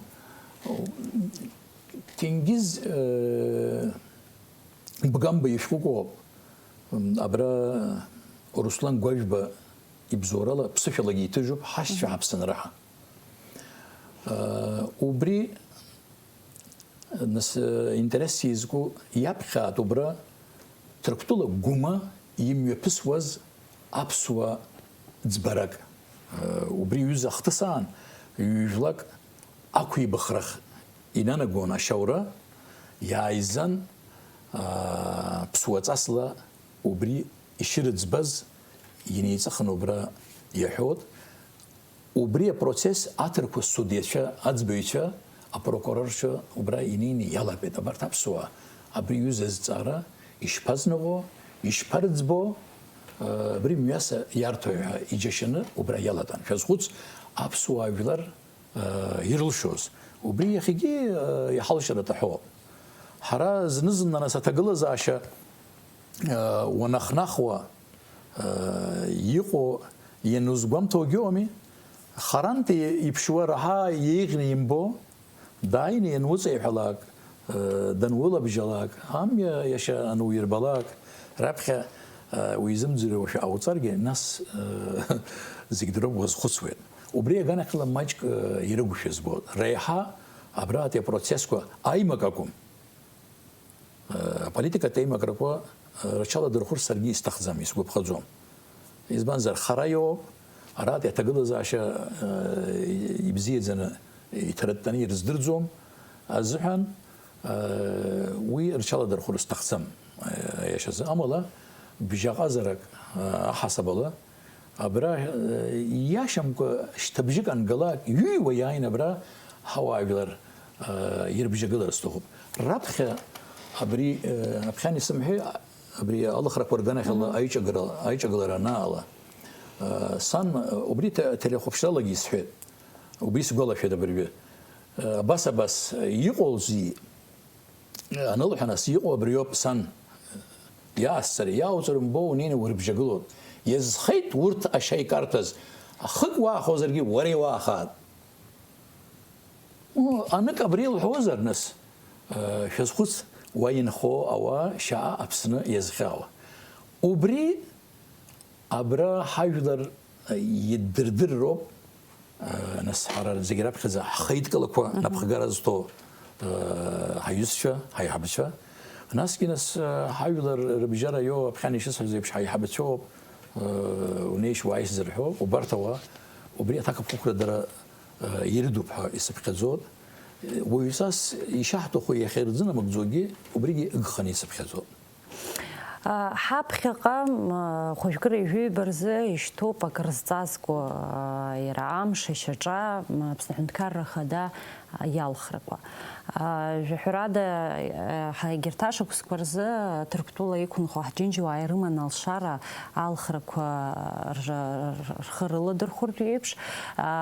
Ҭенгиз Бгамба ишәҟәык ыҟоуп. Абра Руслан Гәажәба ибзоурала ԥсышәалагьы иҭыжьуп, ҳашьцәа ҳаԥсынра ҳәа. Убри, нас, интересс изку иаԥхьаатә убра Ҭырқәтәыла Гәыма имҩаԥысуаз аԥсуа ӡбарак. Убри иҩыза ахҭыс аан ҩ-жәлак ақәибахрах инанагон ашьаура, иааизан, аа, ԥсуаҵасла убри ишьырыӡбаз инеиҵыхны убра иаҳәот. Убри апроцесс аҭырқәа ссуд иацәа, аӡбаҩцәа, апрокурорцәа убра инеины иалатәеит абарҭ аԥсуаа. Абри ҩыза азҵаара ишԥазныҟәо, ишԥарыӡбо, э, абри мҩаса иарҭои ҳәа иџьашьаны убра иалатәан. Шәазхәыц, аԥсуаа жәлар, э, ирылшоз. Убри иахьагьы, э, иҳалшар аҭахуп. Ҳара зны-зынла нас аҭагылазаашьа, э, уанахнахуа, э, иҟоу ианузгәамҭогьы ыҟами. Харантәи иԥшуа раҳа еиӷьны имбо, дааины иануҵеиҳәалак, э, данулабжьалак, амҩа иашьа ануирбалак, раԥхьа, э, уизымӡырҩуашәа ҟауҵаргьы, нас, э, зегь дроуп уазхәыцуеит. Убри аганахьала маҷк, э, ирыгушәа збоит. Реиҳа абраҟатәи апроцессқәа аимак акәым. Аполитикатә еимакрақәа рҽаладырхәыр саргьы исҭахӡам, исгәаԥхаӡом. Избанзар, хара иоуп, аратәи аҭагылазаашьа, э, ибзиаӡаны иҭарыттаны ирыздырӡом азыҳәан, э, уи рҽаладырхәыр сҭахӡам, э, аиашазы. Амала, бжьаҟазарак, э, аҳасабала, Абра, э, иашамкәа шьҭыбжьык ангалак, ҩыҩуа иааин абра ҳауаажәлар, э, ирыбжьагылар сҭахуп. Раԥхьа абри, э, аԥхьан исымҳәеи, абри алыхрақәа рганахьала аиҿагара-, аиҿагылара анаала, э, сан, э, убри те-, телехәаԥшралагьы исҳәеит. Убри сгәалашәеит абыржәы. Э, абас, абас, э, иҟоузеи? Анылҳәа, нас, иҟоу абриоуп, сан, иаасцар, иаауҵар умбо, унеины урыбжьагылоит. Иазхеит урҭ ашьа икарҭәаз, ахык уаахозаргьы, уара иуаахаат. Уу, анык абри илҳәозар, нас, э, шәазхәыц, уа инхо ауаа шьаа Аԥсны иазхьаауа. Убри Абра ҳажәлар иддырдырроуп, нас ҳара зегь раԥхьаӡа ҳхеидкылақәа напхгара зҭо ҳаҩызцәа, ҳаиҳабацәа. Насгьы нас ҳажәлар рыбжьара иоуа аԥхьан ишысҳәаз еиԥш ҳаиҳабацәоуп, унеишь уааишь зырҳәо, убарҭ ауаа убри аҭакԥхықәра дара ирыдуп ҳәа исыԥхьаӡоит. Уаҩҵас ишаҳҭаху иахьырзынамыгӡогьы убригьы ыгханы исыԥхьаӡоит. Ҳаԥхьаҟа хәажәкыра ҩажәи ҩба рзы ишьҭоуп акыр зҵазкуа, иара амш, ашьаҿа, Аԥсны Аҳәынҭқарра Ахада иалхрақәа. Жәаҳәарада, егьырҭ ашықәсқәа рзы Ҭырқәтәыла иқәынхо ҳџьынџьуаа ирыман алшара алхрақәа рхы рыладырхәыртә еиԥш,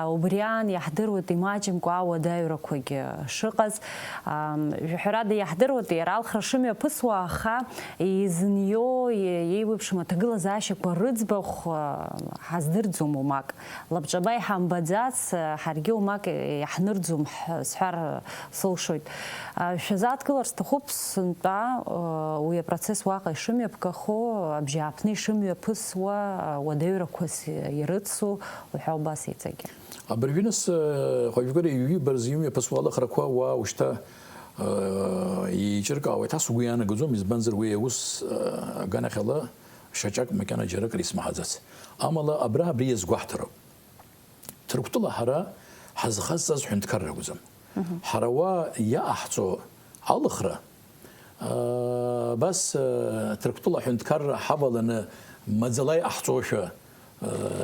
убри аан иаҳдыруеит имаҷымкәа ауадаҩрақәагьы шыҟаз. Ам, жәаҳәарада иаҳдыруеит, иара алхра шымҩаԥысуа, аха изынио, е-, еиуеиԥшым аҭагылазаашьақәа рыӡбахә, а, ҳаздырӡом умак. Лабҿаба иҳамбаӡац, а, ҳаргьы умак иаҳнырӡом ҳ-, сҳәар сылшоит. А, шәазааҭгылар сҭахуп сынтәа, а, уи апроцесс уаҟа ишымҩаԥгахо, абжьааԥны ишымҩаԥысуа, а, уадаҩрақәас ирыцу, уҳәа убас еиҵагьы. Абыржәы нас, э, хәажәкыра ҩажәи ҩба рзы имҩаԥысуа алыхрақәа уа ушьҭа, э, еиҿыркаауеит ҳәа сгәы иаанагаӡом, избанзар уи аус, э, аганахьала шьаҿак макьана џьарак рисмаҳаӡац. Амала абра абри иазгәаҳҭароуп. Ҭырқәтәыла ҳара ҳазхазҵаз ҳәынҭқарра акәӡам. Мгм. Ҳара уа иаҟаҳҵо алыхра, Абас, Ҭырқәтәыла аҳәынҭқарра ҳаваланы маӡала иҟаҳҵошәа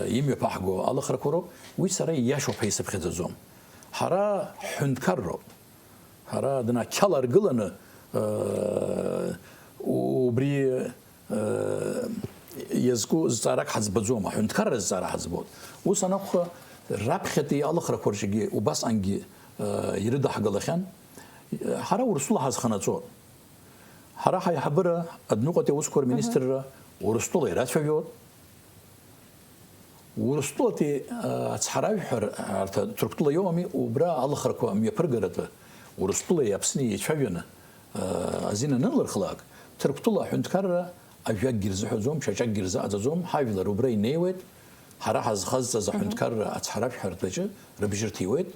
имҩаԥаҳго алыхрақәа роуп, уи сара ииашоуп ҳәа исыԥхьаӡаӡом. Ҳара ҳҳәынҭқарроуп. Ҳара днақьала аргыланы, э, убри, э, иазку зҵаарак ҳаӡбаӡом, аҳәынҭқарра зҵаара ҳаӡбоит. Ус анакәха, раԥхьатәи алыхрақәа рҿгьы убасҟангьы, э, ирыдаҳгалахьан. Ҳара Урыстәыла ҳазханаҵо. Ҳара ҳаиҳабыра адәныҟатәи аусқәа рминистрра Урыстәыла ирацәажәоит. Урыстәылатәи, а, ацҳаражәҳәар, арҭ Ҭырқәтәыла иоуами, убра алыхрақәа мҩаԥыргаратәы, Урыстәылеи Аԥсни еицәажәаны, а, азин анылырхлак, Ҭырқәтәыла аҳәынҭқарра ажәакгьы рзыҳәаӡом, шьаҿакгьы рзыҟаҵаӡом, ҳажәлар убра инеиуеит, ҳара ҳазхазҵаз аҳәынҭқарра ацҳаражәҳәартә аҿы рыбжьы рҭиуеит.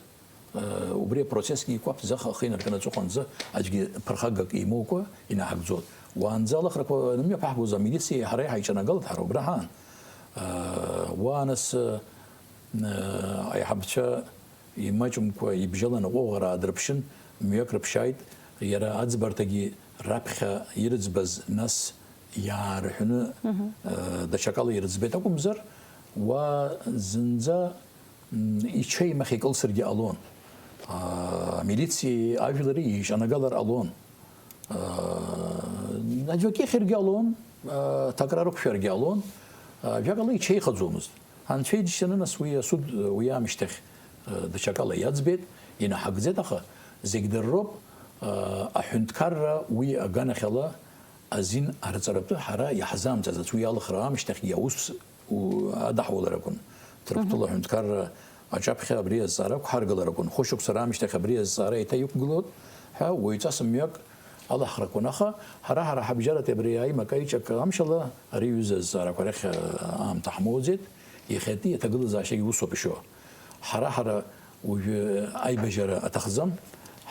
Э, убри апроцессгьы икәаԥӡа ахы инаркны аҵыхәанӡа аӡәгьы ԥырхагак имоукәа инаҳагӡоит. Уаанӡа алыхрақәа анымҩаԥаҳгоз амилициеи ҳареи ҳаиҿанагалт ҳара убра ҳаан. Э, уа нас, э, аиҳабцәа имаҷымкәа ибжьаланы аҟәыӷара аадырԥшын, мҩак рыԥшааит, иара аӡбарҭагьы раԥхьа ирыӡбаз нас иаарҳәны, э, даҽакала ирыӡбеит акәымзар, уа зынӡа М, ичеимах икылсыргьы ҟалон. Аа, амилициеи ажәлари еиҿанагалар ҟалон. Аа, аӡәк ихьыргьы ҟалон, аа, ҭакра рықәшәаргьы ҟалон. Аа, ажәакала, ичеихаӡомызт. Анцәа иџьшьаны, нас уи асуд, уи аамышьҭахь, аа, даҽакала иаӡбеит, инаҳагӡеит, аха зегь дырроуп, аа, аҳәынҭқарра уи аганахьала азин арҵаратәы ҳара иаҳзаамҵаӡац, уи алхра аамышьҭахьгьы аус у-, адаҳулар акәын. Ҭырқәтәыла Мгм. аҳәынҭқарра аҿаԥхьа абри азҵаара ақәҳаргылар акәын. Хәышықәса раамышьҭахь абри азҵаара еиҭа иқәгылоит ҳәа уаҩҵас мҩак алаҳхрақәан, аха ҳара, ҳара ҳабжьаратәи абри аимак-аиҿак амшала ари аҩыза азҵаарақәа рахь, а, аамҭа ҳмоуӡеит, иахьатәи аҭагылазаашьагьы усоуп ишьо. Ҳара, ҳара уажәы аибажьара аҭахӡам,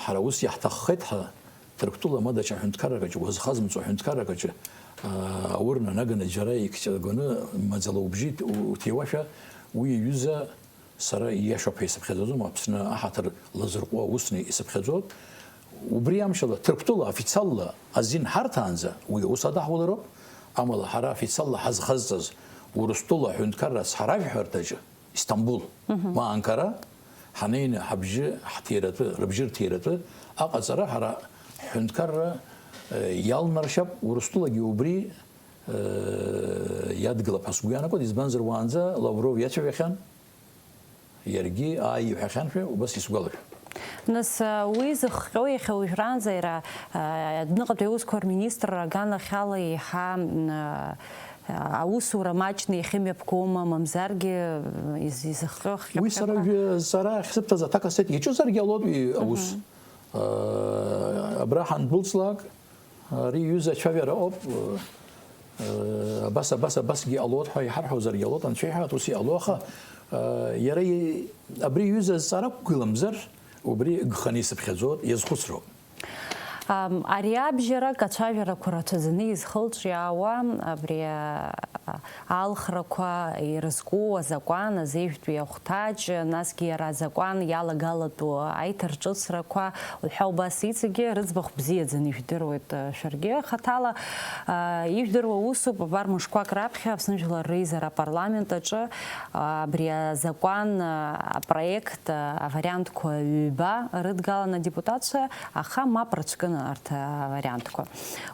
ҳара ус иаҳҭаххеит ҳәа Ҭырқәтәыла ма даҽа ҳәынҭқаррак аҿы, уазхазымҵо ҳәынҭқаррак аҿы, аа, аурны наганы џьара икҿаганы маӡала убжьы уҭ-, уҭиуашәа, уи иҩыза сара ииашоуп ҳәа исыԥхьаӡаӡом, Аԥсны аҳаҭыр лазырҟәуа усны исыԥхьаӡоит. Убри амшала, Ҭырқәтәыла официалла азин ҳарҭаанӡа уи аус адаҳулароуп, амала ҳара официалла ҳазхазҵаз Урыстәыла аҳәынҭқарра ацҳаражәҳәарҭаҿы Истамбул, Мгм. ма Анкара, ҳанеины ҳабжьы ҳҭиратәы, рыбжьы рҭиратәы аҟаҵара ҳара ҳҳәынҭқарра, э, иалнаршьап, Урыстәылагьы убри, э, иадгылап ҳәа сгәы иаанагоит, избанзар, уаанӡа Лавров иацәажәахьан, иаргьы ааи иҳәахьан ҳәа убас исгәалашәоит. Нас, а, уи зыхҟьо иахьа уажәраанӡа иара, а, адәныҟатәи аусқәа рминистрра аганахьала еиҳа, м, а, аусура маҷны иахьымҩаԥгоума, мамзаргьы, а, из-, изыхҟьо хҟьа-, Уи сара хҟьақәа? Жәа-, сара ахьсыбҭаз аҭак асеит, иаҿызаргьы ҟалоит уи аус. Мгм. А, абра ҳандәылҵлак, Ари иҩыза ацәажәара ауп, э, абас, абас, абасгьы ҟалоит ҳәа иҳарҳәозаргьы ҟалоит, анцәа иҳәаат, ус иҟало, аха, э, иара и-, абри иҩыза азҵаара ақәгыламзар, убри гханы исыԥхьаӡоит, иазхәыцроуп. Ам, ари абжьарак ацәажәарақәа рацәаӡаны изхылҿиаауа, абри, а, алхрақәа ирызку азакәан, азеижәтәи ахәҭаҷ, насгьы иара азакәан иалагалатәу аиҭарҿыцрақәа уҳәа убас иҵегьы рыӡбахә бзиаӡаны ижәдыруеит, а, шәаргьы. Хаҭала, а, ижәдыруа усуп, абар мышқәак раԥхьа Аԥсны Жәлар Реизара апарламент аҿы, а, абри азакәан, а, апроект, а, авариантқәа ҩба рыдгалан адепутатцәа, аха мап рыцәкын арҭ авариантқәа.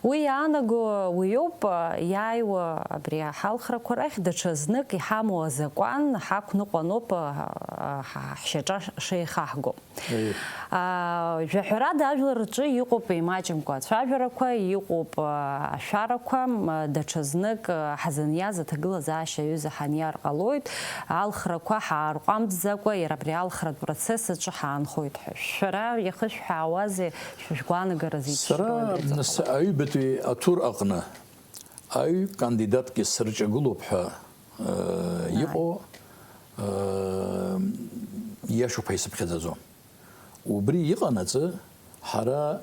Уи иаанаго уиоуп, иааиуа абри аҳалхрақәа рахь даҽа знык иҳамоу азакәан ҳақәныҟәаноуп, ҳа-, ҳа-, ҳшьаҿа шеихаҳго. Еи. Аа, жәаҳәарада ажәлар рҿы иҟоуп еимаҷымкәа ацәажәарақәа, иҟоуп, аа, ашәарақәа, м, даҽа знык, аа, ҳазыниаз аҭагылазаашьа аҩыза ҳаниар ҟалоит, алхрақәа ҳаарҟәамҵӡакәа иара абри алхратә процесс аҿы ҳаанхоит ҳәа. Шәара иахышәҳәаауазеи? Шәгәаанагаразы Сара, ицәшәоит, нас, аҩбатәи атур аҟны аҩ кандидатгьы сырҿагылоуп ҳәа, э, Ааи. иҟоу, э, иашоуп ҳәа исыԥхьаӡаӡом. Убри иҟанаҵы, ҳара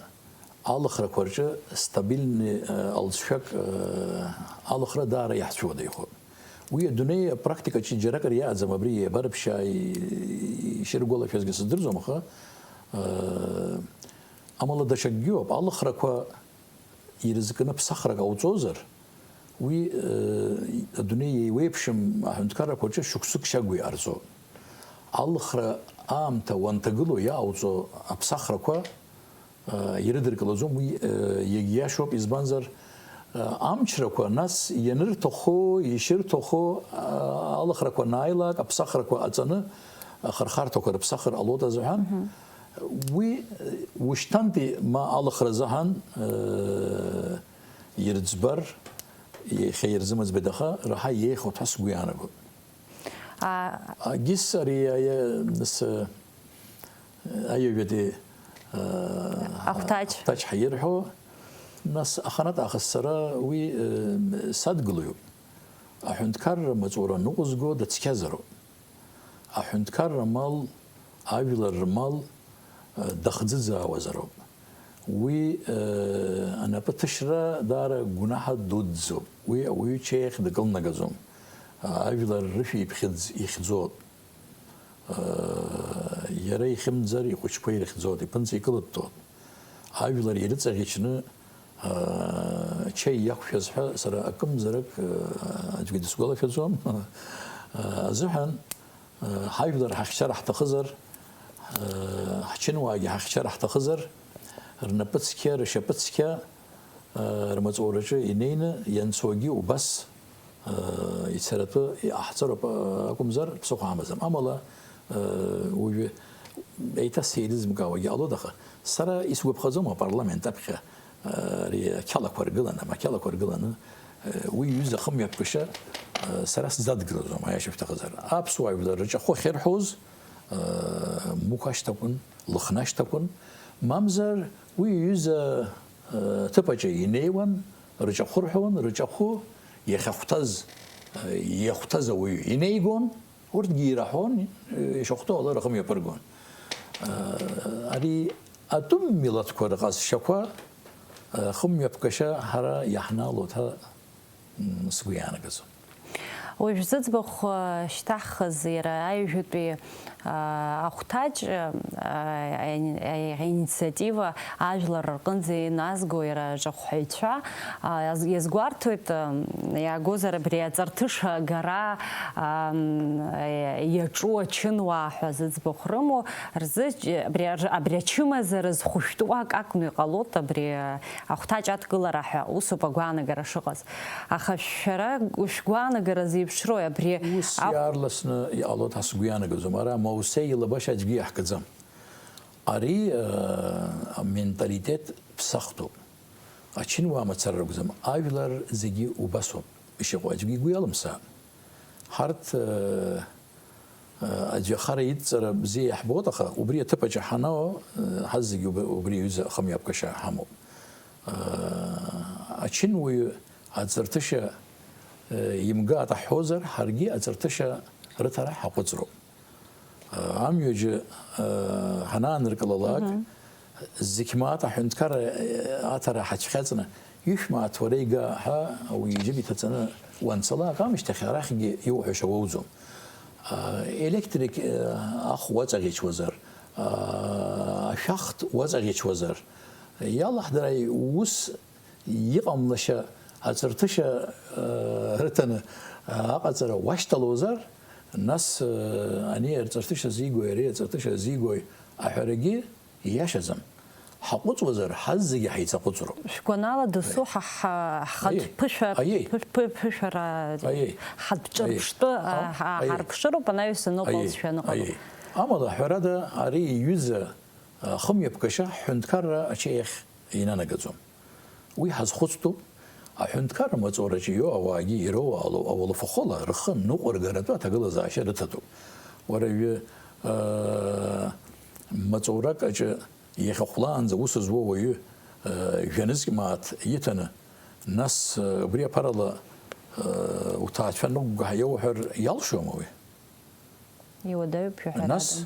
алхрақәа рҿы стабильный, э, алҵшәак, э, алхра даара иаҳцәуадаҩхоит. Уи адунеи апрактикаҿы џьаракыр иаҟаӡам, абри иабарыԥшьааи, ишыргәалашәазгьы сыздырӡом, аха, э, амала даҽакгьы ыҟоуп. Алхрақәа ирызкны ԥсахрак ҟауҵозар, уи, э, адунеи еиуеиԥшым аҳәынҭқаррақәа рҿы шықәсык шьагәа иҟарҵоит. Алхра аамҭа уанҭагылоу иаауҵо аԥсахрақәа, ирыдыркылаӡом, уи иагьиашоуп, избанзар, амчрақәа, нас ианырҭаху, ишырҭаху, алахрақәа анааилак, аԥсахрақәа аҵаны, ахырхарҭақәа рыԥсахыр ҟалоит азыҳәан, уи ушьҭантәи ма алахра азыҳәан ирӡбар, иахьа ирзымыӡбеит, аха раҳа иеиӷьуп ҳәа сгәы иаанагоит. Агьыс ари аиа-, нас, аҩажәатәи, ахәҭаҷ. Ахәҭаҷ ҳәа ирҳәо, нас аханатә аахыс сара уи садгылоуп. Аҳәынҭқарра маҵура ныҟәызго дацқьазароуп. Аҳәынҭқарра мал, ажәлар рмал дахӡыӡаауазароуп. Уи анапы ҭышра даара гәнаҳа дуӡӡоуп. Уи ауаҩы чеиахь дакылнагаӡом. Ажәлар рышәиԥхьыӡ ихьӡоит. Иара ихьымӡар ихәыҷқәа ирыхьӡоит, иԥынҵа икылыдтәоит. Ажәлар ирыҵаӷьычны чаи иақәшәаз ҳәа сара акымзарак, аӡәгьы дысгәалашәаӡом, азыҳәан, ҳажәлар ҳахьчара ҳҭахызар, ҳчынуаагьы ҳахьчара ҳҭахызар, рнапы цқьа, ршьапы цқьа, рмаҵураҿы инеины ианцогьы убас ицаратәы иҟаҳҵароуп акәымзар, ԥсыхәа амаӡам. Амала, уажәы еиҭа сеилызмкаауагьы ҟалоит, аха сара исгәаԥхаӡом апарламент аԥхьа ари ақьалақәа ргыланы, амақьалақәа ргыланы, уи иҩыза ахымҩаԥгашьа сара сзадгылаӡом, аиаша шәҭахызар. Аԥсуаа жәлар рҿахәы ахьырҳәоз, мықә ашьҭақәан, лыхны ашьҭақәан, мамзар уи иҩыза ҭыԥаҿы инеиуан, рҿахәы рҳәон, рҿахәы иахьахәҭаз, иахәҭаз ауаҩы инеигон, урҭгьы ираҳәон, ишахәҭоу ала рхы мҩаԥыргон. Ари атәым милаҭқәа рҟазшьақәа, хымҩаԥгашьа ҳара иаҳналоит ҳәа сгәы иаанагаӡом. Уажә зыӡбахә шьҭаҳхыз иара аҩажәатәи ахәҭаҷ, аинициатива ажәлар рҟынӡа иназго иара аҿахәҳәаҩцәа, иазгәарҭоит, иаагозар абри аҵарҭыша агара иаҿу ачынуаа ҳәа зыӡбахә рымоу рзы, абри ачымазара зхәышәтәуа акакәны иҟалоит абри ахәҭаҷ адкылара ҳәа усоуп агәаанагара шыҟаз. Аха шәара шәгәаанагара зеиԥшрои абри? Ус иаарласны иҟалоит ҳәа сгәы иаанагаӡом. Ара Моусеи илабашьа аӡәгьы иаҳгаӡам. Ари аменталитет ԥсахтәуп. Ачынуаа мацара ракәӡам, ажәлар зегьы убасоуп ишыҟоу, аӡәгьы игәы иалымсаан. Ҳарҭ Аӡәы ахара идҵара бзиа иаҳбоит, аха убри аҭыԥаҿы ҳанао, ҳазегьы уб-, убри аҩыза ахымҩаԥгашьа ҳамоуп. Ачынуаҩы аҵарҭышьа имгар ҳҳәозар, ҳаргьы аҵарҭышьа рыҭара ҳаҟәыҵроуп. Амҩаџьа ҳанааныркылалак, зқьмааҭ аҳәынҭқарра аҭара ҳацәхьаҵны, ишә мааҭ уара ига ҳәа ауаҩы иџьыба иҭаҵаны уанцалак, амышьҭахь арахьгьы иуҳәаша уоуӡом. Електрик ахә уаҵаӷьычуазар, ашәахтә уаҵаӷьычуазар, иалаҳдара ус иҟамлашьа аҵарҭышьа рыҭаны аҟаҵара уашьҭалозар, нас ани аҵарҭышьа зигои, ари аҵарҭышьа зигои аҳәарагьы ииашаӡам. Ҳаҟәыҵуазар, ҳазегьы ҳаицаҟәыҵроуп. Шәгәанала, досу ҳа, ҳа, ҳхатә Аиеи. ԥышәа, Аиеи. Ԥы-, ԥы-, ԥышәара, Аиеи. ҳатә Аиеи. ҿырԥштәы, Ам-, а, ҳа-, Аиеи. ҳарԥшыроуп, анаҩс аныҟәалҵ Аиеи. шәаныҟало. Аиеи. Амала, ҳәарада, ари иҩыза, а, хымҩаԥгашьа ҳҳәынҭқарра ачеиахь инанагаӡом. Уи ҳазхәыцтәуп, аҳәынҭқарра маҵураҿы иоу ауаагьы ироуаало ауалафахәыла рхы ныҟәыргаратәы аҭагылазаашьа рыҭатәуп. Уара уҩы, а, маҵурак аҿы иахьахәлаанӡа ус зуа уаҩы, а, жәа-нызқь мааҭ иҭаны, нас, а, убри аԥарала, а, уҭаацәа ныҟәгаҳа иауҳәар иалшома уи? Иуадаҩуп, жәаҳәарада. Нас,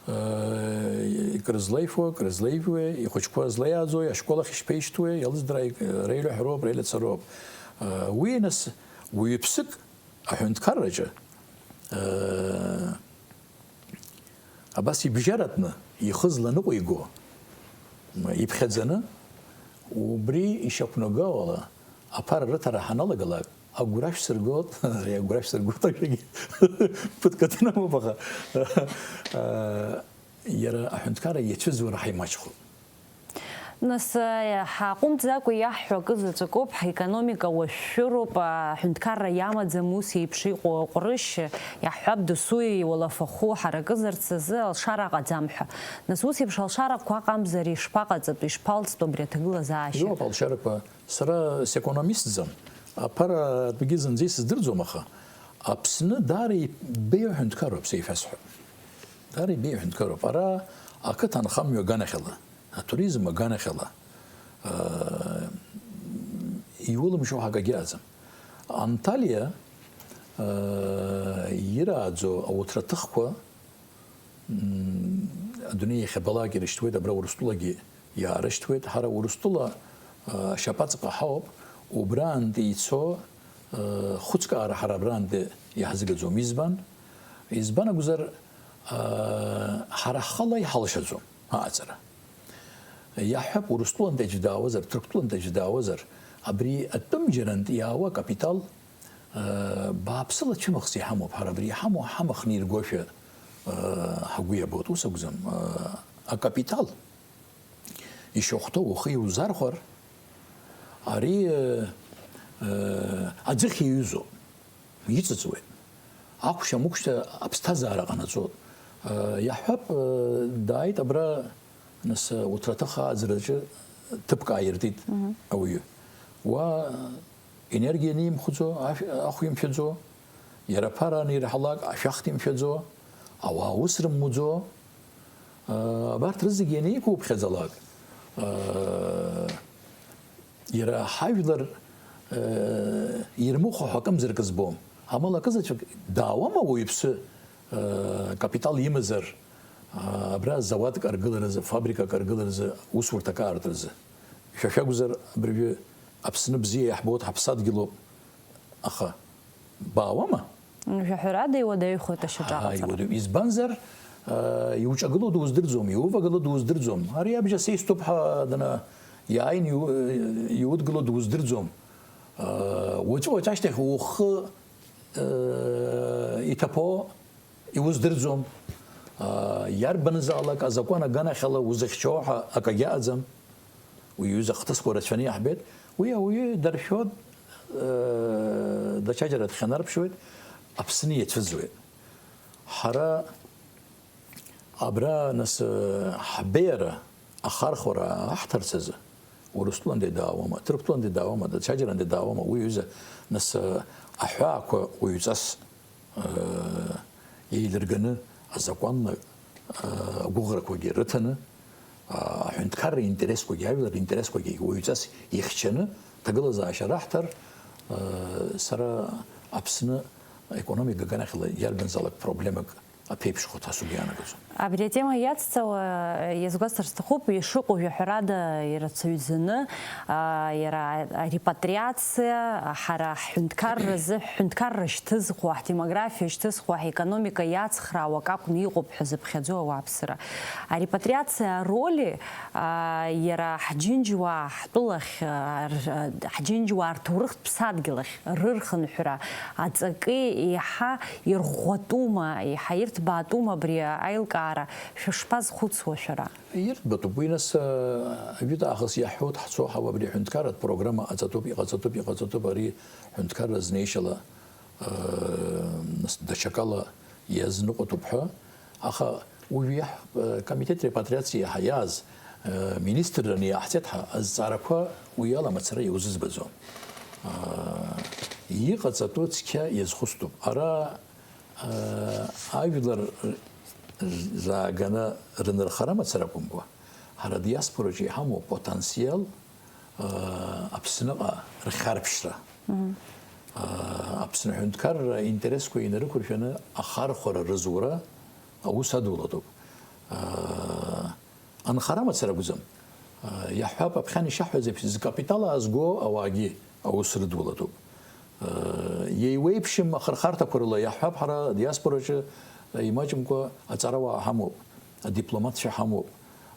э, крызлеифуа, крызлеифуа, ихәыҷқәа злеиааӡои, ашкол ахь ишԥеишьҭуеи, иалыдра реилаҳәароуп, реилацароуп. Э, уи, нас, уаҩԥсык аҳәынҭқарраҿы, э, абас ибжьаратәны ихы зланыҟәиго, иԥхьаӡаны, убри ишьақәнаго ала, аԥара рыҭара ҳаналагалак, агәра шәсыргоит, ари агәра шәсыргоит, ажәагьы ԥыҭк аҭанамоуп, аха, а, иара аҳәынҭқарра иацәыӡуа раҳа имаҷхоит. Нас, ҳааҟәымҵӡакәа иаҳҳәо акы заҵәык ауп, ҳекономика уашәшәыроуп, аҳәынҭқарра иамаӡам ус еиԥш иҟоу аҟәрышь, иаҳҳәап, досу иуалафахәы ҳаракызарц азы алшара ҟаӡам ҳәа. Нас ус еиԥш алшарақәа аҟамзар ишԥаҟаҵатәу, ишԥалҵтәу абри аҭагылазаашьа? Иоуп алшарақәа, сара секономистӡам, аԥара атәгьы зынӡа исыздырӡом, аха Аԥсны даара ибеиоу ҳәынҭқарроуп, сеишәасҳәап. Даара ибеиоу ҳәынҭқарроуп. Ара ақыҭа анхамҩа аганахьала, атуризм аганахьала, аа, иулымшо ҳәа акагьы ыҟаӡам. Анталиа, аа, ирааӡо ауҭраҭыхқәа, м, адунеи иахьабалак ирышьҭуеит, абра Урыстәылагьы иаарышьҭуеит. Ҳара Урыстәыла, аа, ашьапаҵаҟа ҳауп, убраантәи ицо, аа, хәыцкаара ҳара абраантәи иаҳзыгаӡом. Избан? Избан акәзар, аа, ҳара ҳхала иҳалшаӡом. Аҟаҵара. Иаҳҳәап, Урыстәылантәи аӡәы даауазар, Ҭырқәтәылантәи аӡәы даауазар, абри атәымџьарантә иаауа акапитал, э, бааԥсыла цәымӷс иҳамоуп, ҳара абри иҳамоу ҳамах ниргошәа, э, ҳгәы иабоит. Ус акәӡам, э, акапитал ишахәҭоу ухы иузархәар, ари, э, э, аӡыхь иаҩызоуп. Иҵыҵуеит. Ахәшьа-мықәшьа аԥсҭазаара ҟанаҵоит. Иаҳҳәап, дааит абра, нас, уҭраҭых ааӡараҿы ҭыԥк ааиртит, мгм, ауаҩы. Уа енергиа анимхәӡо, ашә-, ахә имшәаӡо, иара аԥара анирҳалак, ашәахт имшәаӡо, ауаа ус рымуӡо. Абарҭ рызегьы ианеиқәуԥхьаӡалак, Иара ҳажәлар, э, ирмыхәо ҳәа акымзарак збом. Амала акызаҵәык даауама уаҩԥсы, э, капитал имазар, а, абра зауадк аргыларазы, фабрикак аргыларазы, усурҭак аартразы? Шәа шәакәзар, абыржәы Аԥсны бзиа иаҳбоит, ҳаԥсадгьылоуп. Аха баауама? Жәаҳәарада иуадаҩхоит ашьаҿа аҟаҵара. Ааи, иуадаҩ-, избанзар, аа, иуҿагыло дуздырӡом, иувагыло дуздырӡом. Ари абжа сеисҭоуп ҳәа дана иааин иу-, иудгыло дуздырӡом. Аа, уаҵәы-уаҵәашьҭахь ухы, аа, иҭаԥо иуздырӡом. Аа, иарбанзаалак азакәан аганахьала узыхьчо ҳәа акагьы ыҟаӡам. Уи аҩыза ахҭысқәа рацәаны иаҳбеит. Уи ауаҩы даршәоит, э, даҽаџьара дхьанарԥшуеит, Аԥсны иацәыӡуеит. Ҳара абра, нас, э, ҳбеиара ахархәара аҳҭарц азы, Урыстәылантәи даауама, Ҭырқәтәылантәи даауама, даҽаџьарантәи даауама, уи аҩыза, нас, э, аҳәаақәа уаҩҵас еилырганы, азакәанла, агәыӷрақәагьы рыҭаны, аҳәынҭқарра интересқәагьы, ажәлар ринтересқәагьы уаҩҵас ихьчаны, ҭагылазаашьа раҳҭар, сара Аԥсны аекономика аганахьала иарбанзаалак проблемак аԥеиԥшхо ҭасуп иаанагаӡом. Абри атема иацҵауа, иазгәасҭар сҭахуп, ишыҟоу жәаҳәарада ирацәаҩӡаны, аа, иара арепатриациа, ҳара ҳҳәынҭқарразы, ҳҳәынҭқарра шьҭызхуа, ҳдемографиа шьҭызхуа, ҳекономика иацхраауа акакәны иҟоуп ҳәа зыԥхьаӡо ауааԥсыра. Арепатриациа ароли, аа, иара ҳџьынџьуаа ҳтәылахь, аа, р-, ҳџьынџьуаа рҭоурыхтә ԥсадгьыл ахь рырхынҳәра аҵакы еиҳа ирӷәӷәатәума, еиҳа ирҭбаатәума абри аилкаара, шәышԥазхәыцуа шәара? Ирҭбатәуп, уи нас, а, ажәытә аахыс иаҳҳәоит, ҳцо ҳауа абри аҳәынҭқарратә программа ҟаҵатәуп, иҟаҵатәуп, иҟаҵатәуп, ари ҳәынҭқарра знеишьала, а, нас даҽакала иазныҟәатәуп ҳәа. Аха уажәы иаҳ-, э, комитет репатриациа иаҳа иааз, э, министрраны иаҳҵеит ҳәа азҵаарақәа уи ала мацара иузызбаӡом. Э, иҟаҵатәу цқьа иазхәыцтәуп. Ара, э, ажәлар зааганы рынырхара мацара акәымкәа, ҳара диаспораҿы иҳамоу апотенциал, Аԥсныҟа рхьарԥшра, Аԥсны аҳәынҭқарра интересқәа инарықәыршәаны ахархәара рызура аус адулатәуп. Анхара мацара акәӡам. Иаҳҳәап, аԥхьан ишаҳҳәаз еиԥш, зкапитал аазго ауаагьы аус рыдулатәуп. Еиуеиԥшым ахырхарҭақәа рыла иаҳҳәап, ҳара адиаспораҿы имаҷымкәа аҵарауаа ҳамоуп, адипломатцәа ҳамоуп,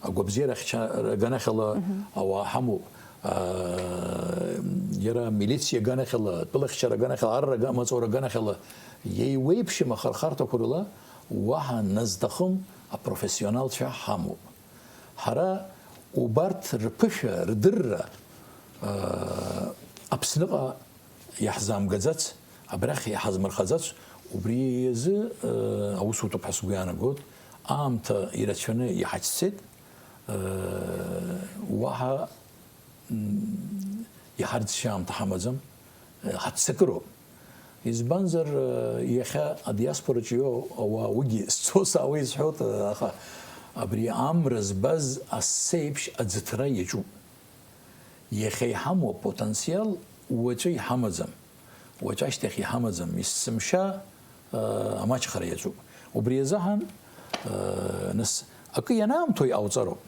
агәабзиара ахьча-, аганахьала ауаа ҳамоуп, аа, иара амилициа аганахьала, атәылахьчара аганахьала, арра ага-, амаҵура аганахьала, еиуеиԥшым ахырхарҭақәа рыла уаҳа назҭахым апрофессионалцәа ҳамоуп. Ҳара Убарҭ рԥышәа, рдырра, аа, Аԥсныҟа иаҳзаамгаӡац, абрахь иҳазмырхаӡац, убри азы, аа, аус утәуп ҳәа сгәы иаанагоит. Аамҭа ирацәаны иҳацәцеит, аа, уаҳа, м, иҳарӡшьа аамҭа ҳамаӡам, ҳаццакыроуп. Избанзар, иахьа адиаспораҿы иоу ауаа уигьы сцо саауа изҳәоит, аха абри амра збаз асеиԥш аӡыҭра иаҿуп. Иахьа иҳамоу апотенциал уаҵәы иҳамаӡам, уаҵәы ашьҭахь иҳамаӡам, есымша, а, амаҷхара иаҿуп. Убри азыҳәан, а, нас, акы ианаамҭоу иҟауҵароуп.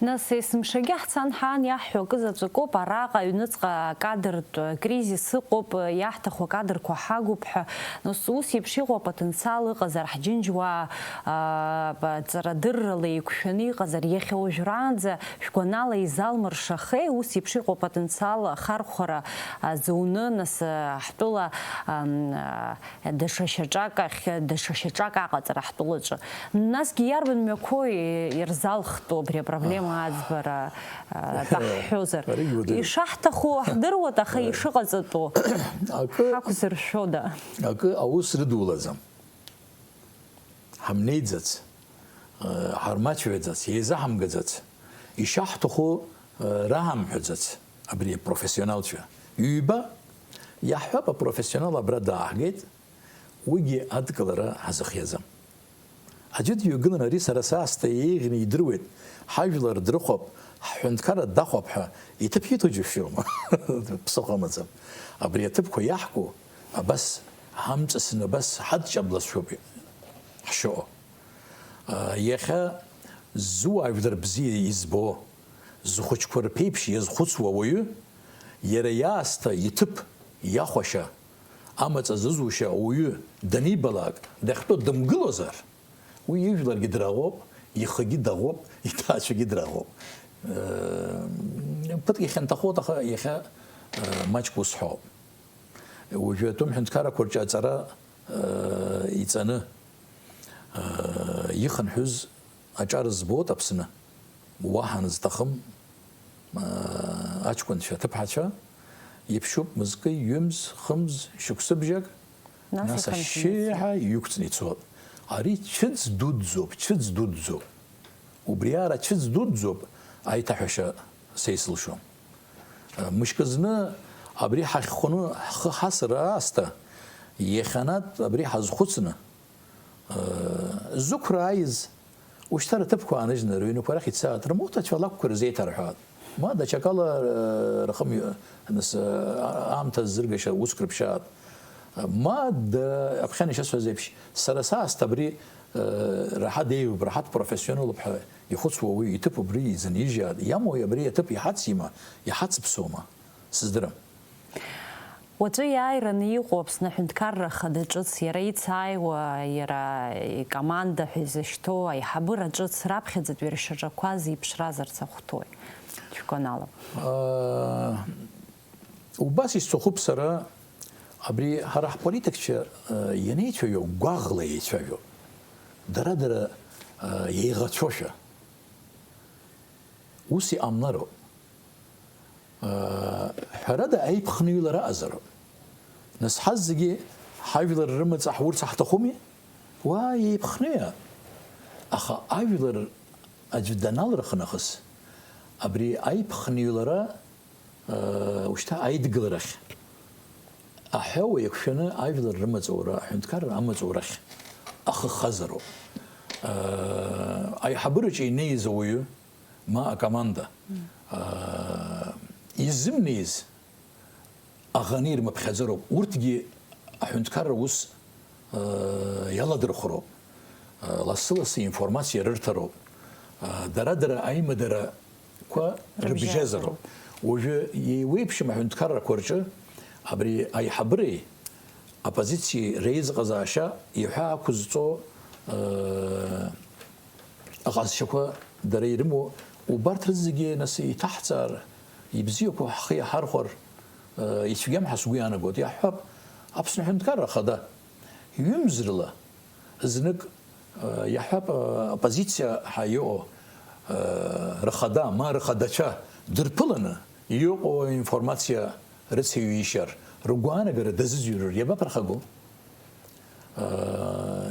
Нас есымшагьы ҳцан ҳаан иаҳҳәо акы заҵәык ауп, араҟа аҩныҵҟа акадртә кризис ыҟоуп, иаҳҭаху акадрқәа ҳагуп ҳәа. Нас ус еиԥш иҟоу апотенциал ыҟазар, ҳџьынџьуаа, аа, ба-, ҵарадыррала еиқәшәаны иҟазар, иахьа уажәраанӡа шәгәанала изалмыршахеи ус еиԥш иҟоу апотенциал ахархәара, а, зуны, нас, а, ҳтәыла, ам, а, даҽа шьаҿак ахь, даҽа шьаҿак аҟаҵара ҳтәылаҿы. Насгьы иарбан мҩақәоу ирзалхтәу абри апроблема аӡбара, а, атәы ҳҳәозар? Аригь удыруеит. Ишаҳҭаху ҳдыруеит, аха ишыҟаҵатәу акы, ҳақәзыршәода? Акы аус рыдулаӡам. Ҳамнеиӡац, а, ҳармаҷҩаӡац, еизаҳамгаӡац, ишаҳҭаху, а, раҳамҳәаӡац абри апрофессионалцәа. Ҩба, иаҳҳәап, апрофессионал абра дааҳгеит, уигьы адкылара ҳазыхиаӡам. Аӡәы дҩагылан, ари сара саасҭа еиӷьны идыруеит, ҳажәлар дрыхәап, ҳҳәынҭқарра дахәап ҳәа иҭыԥ иҭо џьышәшьома? Ԥсыхәа амаӡам. Абри аҭыԥқәа иаҳку, абас ҳамҵасны, абас ҳадҷаблазшәоуп ҳшыҟоу. Иахьа зуаажәлар бзиа избо, зхәыҷқәа рԥеиԥш иазхәыцуа ауаҩы, иара иаасҭа иҭыԥ, иахәашьа, амаҵ азызушьа ауаҩы данибалак, дахьтәоу дымгылозар, уи ижәларгьы драӷоуп, ихгьы даӷоуп, иҭаацәагьы драӷоуп. Ԥыҭк ихьанҭахоит, аха иахьа маҷк усҳәоуп. Уажәы атәым ҳәынҭқаррақәа рҿы аҵара, э, иҵаны, э, ихынҳәыз аҿар збоит Аԥсны. Уаҳа анызҭахым, э, аҷкәынцәа, аҭыԥҳацәа иԥшьоуп мызкы ҩымз, хымз, шықәсыбжьак, нас нас ахьынҳәны ашьшьыҳәа иҩықәҵны ицоит. Ари цәыӡ дуӡӡоуп, цәыӡ дуӡӡоуп. Убриаҟара цәыӡ дуӡӡоуп, аиҭаҳәашьа са исылшом. Мышкы зны абри ҳахьхәны ҳхы ҳасыр аасҭа, иахьанатә абри ҳазхәыцны, зықәра ааиз, ушьҭа рҭыԥқәа ааныжьны рыҩнқәа рахь ицааит, рмоҭацәа алакәқәа рзеиҭарҳәаат. Ма даҽакала, э, рхымҩа, нас, э, аамҭа ззыргашьа уск рыԥшьаат. Ма д-, аԥхьан ишысҳәаз еиԥш, сара саасҭа абри, э, раҳа деиӷьуп, раҳаҭ профессионалуп ҳәа ихәыцуа уаҩы иҭыԥ убри изынижьаат, иамои абри аҭыԥ иҳацима, иҳацыԥсуама, сыздырам. Уаҵәы иааираны иҟоу Аԥсны аҳәынҭқарра ахада ҿыц, иара ицааиуа, иара икоманда ҳәа изышьҭоу аиҳабыра ҿыц раԥхьаӡатәи ршьаҿақәа зеиԥшразарц ахәҭои? Шәгәанала. Аа, убас исҭахуп сара, абри ҳара ҳполитикцәа, э, ианеицәажәо, гәаӷла еицәажәо, дара-дара, э, еиӷацәошәа. Ус иҟамлароуп. Ҳәарада, аиԥхныҩлара аҟазароуп. Нас ҳазегьы ҳажәлар рымаҵ аҳурц ҳҭахуми? Уа, еиԥхныҩа! Аха ажәлар аӡә даналырх нахыс, абри аиԥхныҩлара, ушьҭа аидгыларахь, аҳәауа иақәшәаны ажәлар рымаҵура, аҳәынҭқарра амаҵурахь ахы хазароуп. Аиҳабыраҿы инеиз ауаҩы, ма акоманда, аа, изымнеиз аӷаны ирмыԥхьаӡароуп. Урҭгьы аҳәынҭқарра ус, аа, иаладырхәроуп. Аа, лассы-лассы информациа рырҭароуп. Аа, дара-дара аимадарақәа рыбжьазароуп. Рыбжьазароуп. Уажәы еиуеиԥшым аҳәынҭқаррақәа рҿы абри аиҳабыреи оппозициеи реизыҟазаашьа иҳәа ақәызҵо, аа, аҟазшьақәа дара ирымоу, убарҭ рызегьы нас иҭаҳҵаар, ибзиақәоу ҳхы иаҳархәар, э, ицәгьам ҳәа сгәы иаанагоит. Иаҳҳәап, Аԥсны Аҳәынҭқарра Ахада, ҩымз рыла, знык, э, иаҳҳәап, э, оппозициа ҳәа иҟоу, рхада, ма рхадацәа дырԥыланы иҟоу аинформациа рыцеиҩишар, ргәаанагара дазыӡырҩыр иабаԥырхагоу?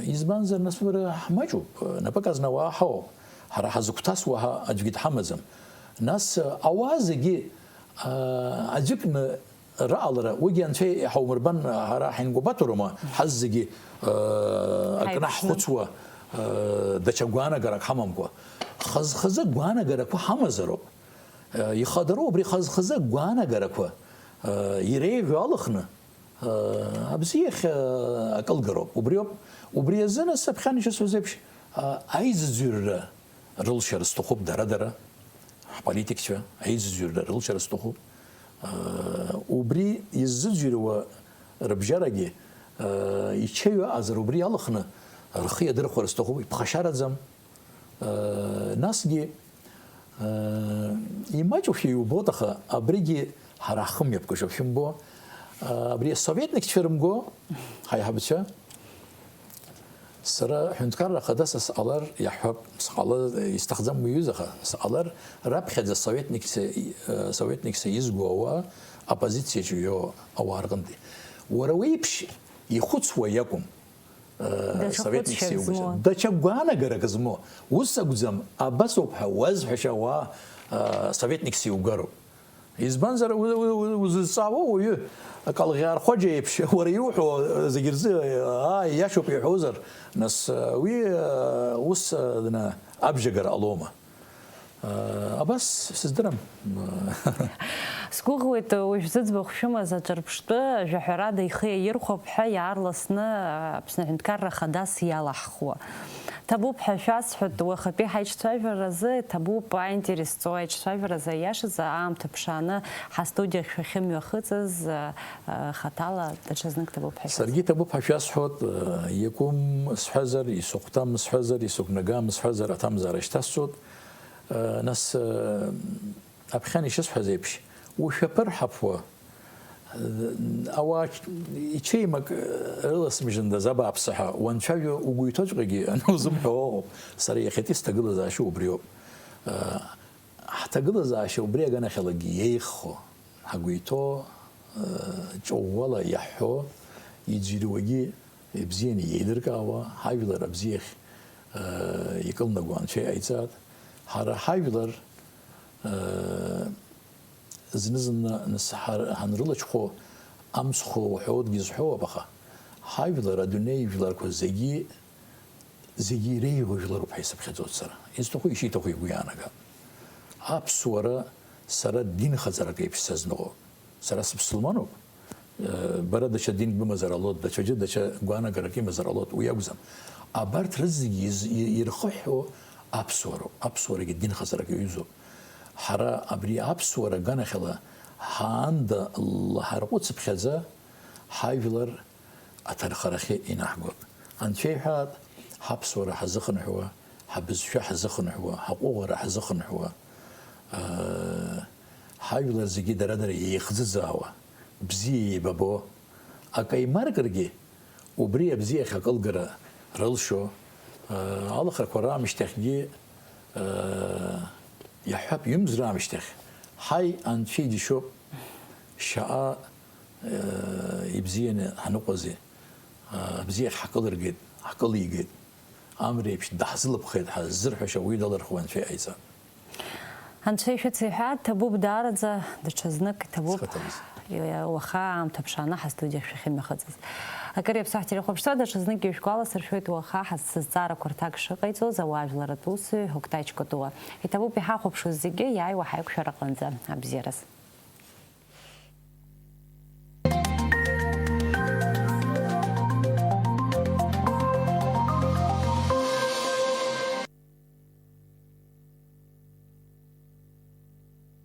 Избанзар, нас уара ҳмаҷуп, напык азна ауаа ҳауп, ҳара ҳазыгәҭасуа ҳа аӡәгьы дҳамаӡам. Нас ауаа зегьы аӡәыкны раҟалара, уигьы анцәа иҳаумырбан, ҳара ҳаингәабаҭароума, ҳаззегьы акнаҳхәыцуа, даҽа гәаанагарак ҳамамкәа. Хаз-хазы гәаанагарақәа ҳамазароуп. Ихадароу убри хаз-хазы гәаанагарақәа иреиӷьу алыхны, абзиахь акылгароуп. Убриоуп. Убри азы нас аԥхьан ишысҳәоз еиԥш, аизыӡырҩра рылшара сҭахуп дара-дара, ҳполитикцәа, аизыӡырҩра рылшара сҭахуп. Убри иззыӡырҩуа рыбжьарагьы ичаҩы аҟазар убри алыхны рхы иадырхәар сҭахуп, иԥхашьараӡам. Насгьы, имаҷушәа иубоит, аха абригьы ҳара ҳхы мҩаԥгашоуп, шәымбо. Абри асоветникцәа рымго, ҳаиҳабацәа, сара ҳәынҭқарра ахада сҟалар иаҳҳәап, сҟала, исҭахӡам уи аҩыза, аха сҟалар, раԥхьаӡа советникцәа, советникцәа изго ауаа оппозициаҿы иоуа ауаа рҟынтәи. Уара уеиԥш ихәыцуа иакәым. Даҽа советник хәыцшьак сеиугәышьа змоу. Даҽа гәаанагарак змоу. Ус акәӡам, абас ауп ҳәа уазҳәашьа ауаа, советник сеиугароуп. Избанзар, у-, у-, у-, узызҵаауа уаҩы, акалӷьаархәаџьа еиԥш, уара иуҳәо зегь рзы, аа, иашоуп иҳәозар, нас, уи, ус, абжьагара ҟалома? Абас сыздырам. Сгәыӷуеит, уажә зыӡбахә шәымаз аҿырԥштәы, жәаҳәарада ихы иаирхәап ҳәа иаарласны Аԥсны Аҳәынҭқарра Ахадас иалаҳхуа. Ҭабуп ҳәа шәасҳәоит, уахатәи ҳаиҿцәажәаразы, ҭабуп аинтерес зҵоу аиҿцәажәаразы, аиашазы аамҭа ԥшааны ҳастудиахь шәахьымҩахыҵыз, хаҭала даҽазнык ҭабуп ҳәа шәасҳәоит. Саргьы ҭабуп ҳәа шәасҳәоит, иакәым сҳәазар, исыхәҭам сҳәазар, исықәнагам сҳәазар, аҭамзаара шьҭасҵоит. Нас, аԥхьан ишысҳәаз еиԥш, ушәаԥырҳаԥуа, ауаа ичеимак рыласмыжьындаз абааԥсы ҳәа уанцәажәо угәы иҭоуҵәҟьагьы анузымҳәо ыҟоуп. Сара иахьатәи сҭагылазаашьа убриоуп. Ҳҭагылазаашьа убри аганахьалагьы иеиӷьхо, ҳгәы иҭоу, ҷыӷәӷәала иаҳҳәо, иӡырҩуагьы ибзианы иеилыркаауа, ҳажәлар абзиахь, икылнаго Анцәа иҟаиҵааит. Ҳара ҳажәлар, зны-зынла нас ҳар-, ҳанрылаҽхәо, амцхә уҳәо дгьызҳәоуп, аха ҳажәлар, адунеи жәларқәа зегьы, зегьы иреиӷьу жәларуп ҳәа исыԥхьаӡоит сара. Изҭаху ишиҭаху игәы иаанагап. Аԥсуара сара динхаҵарак еиԥш сазныҟәоит. Сара сыԥсылмануп. Бара даҽа динк бымазар ҟалоит, даҽаӡәы даҽа гәаанагарак имазар ҟалоит, уи акәӡам. Абарҭ рызегьы из-, и-, ирхыҳәҳәо аԥсуароуп. Аԥсуарагьы динхаҵарак иаҩызоуп. Ҳара абри аԥсуара аганахьала ҳаанда ҳарҟәыцыԥхьаӡа, ҳажәлар аҭархарахьы инаҳгоит. Анцәа иҳәаат, ҳаԥсуара ҳазыхынҳәуа, ҳабызшәа ҳазыхынҳәуа, ҳаҟәыӷара ҳазыхынҳәуа, ҳажәлар зегьы дара-дара еихӡыӡаауа, бзиа еибабо, акы еимаркыргьы, убри абзиахь акылгара рылшо, алахарақәа раамышьҭахьгьы, иаҳҳәап, ҩымз раамышьҭахь, ҳаи, Анцәа иџьашьоуп, шьаҟа ибзианы ҳаныҟәазеи, абзиахь ҳкылыргеит, ҳкылигеит, амреиԥш даҳзылыԥхеит ҳәа ззырҳәаша уи далырхуа Анцәа иҟаиҵа. Анцәа ишәыцеиҳәа, ҭабуп даараӡа, даҽазнык иҭабуп. Схаҭарныс. Уаха аамҭа ԥшааны ҳастудиа шәахьымҩахыҵыз. Акыр иаԥсоу ҳтелехәаԥшцәа, даҽазнык ишәгәаласыршәоит уаха ҳазҭазҵаарақәа рҭак шыҟаиҵоз ауаажәларратә усзуҩ Октай Чкотуа. Иҭабуп иҳахәаԥшуаз зегьы иааиуа ҳаиқәшәара аҟынӡа. Абзиараз.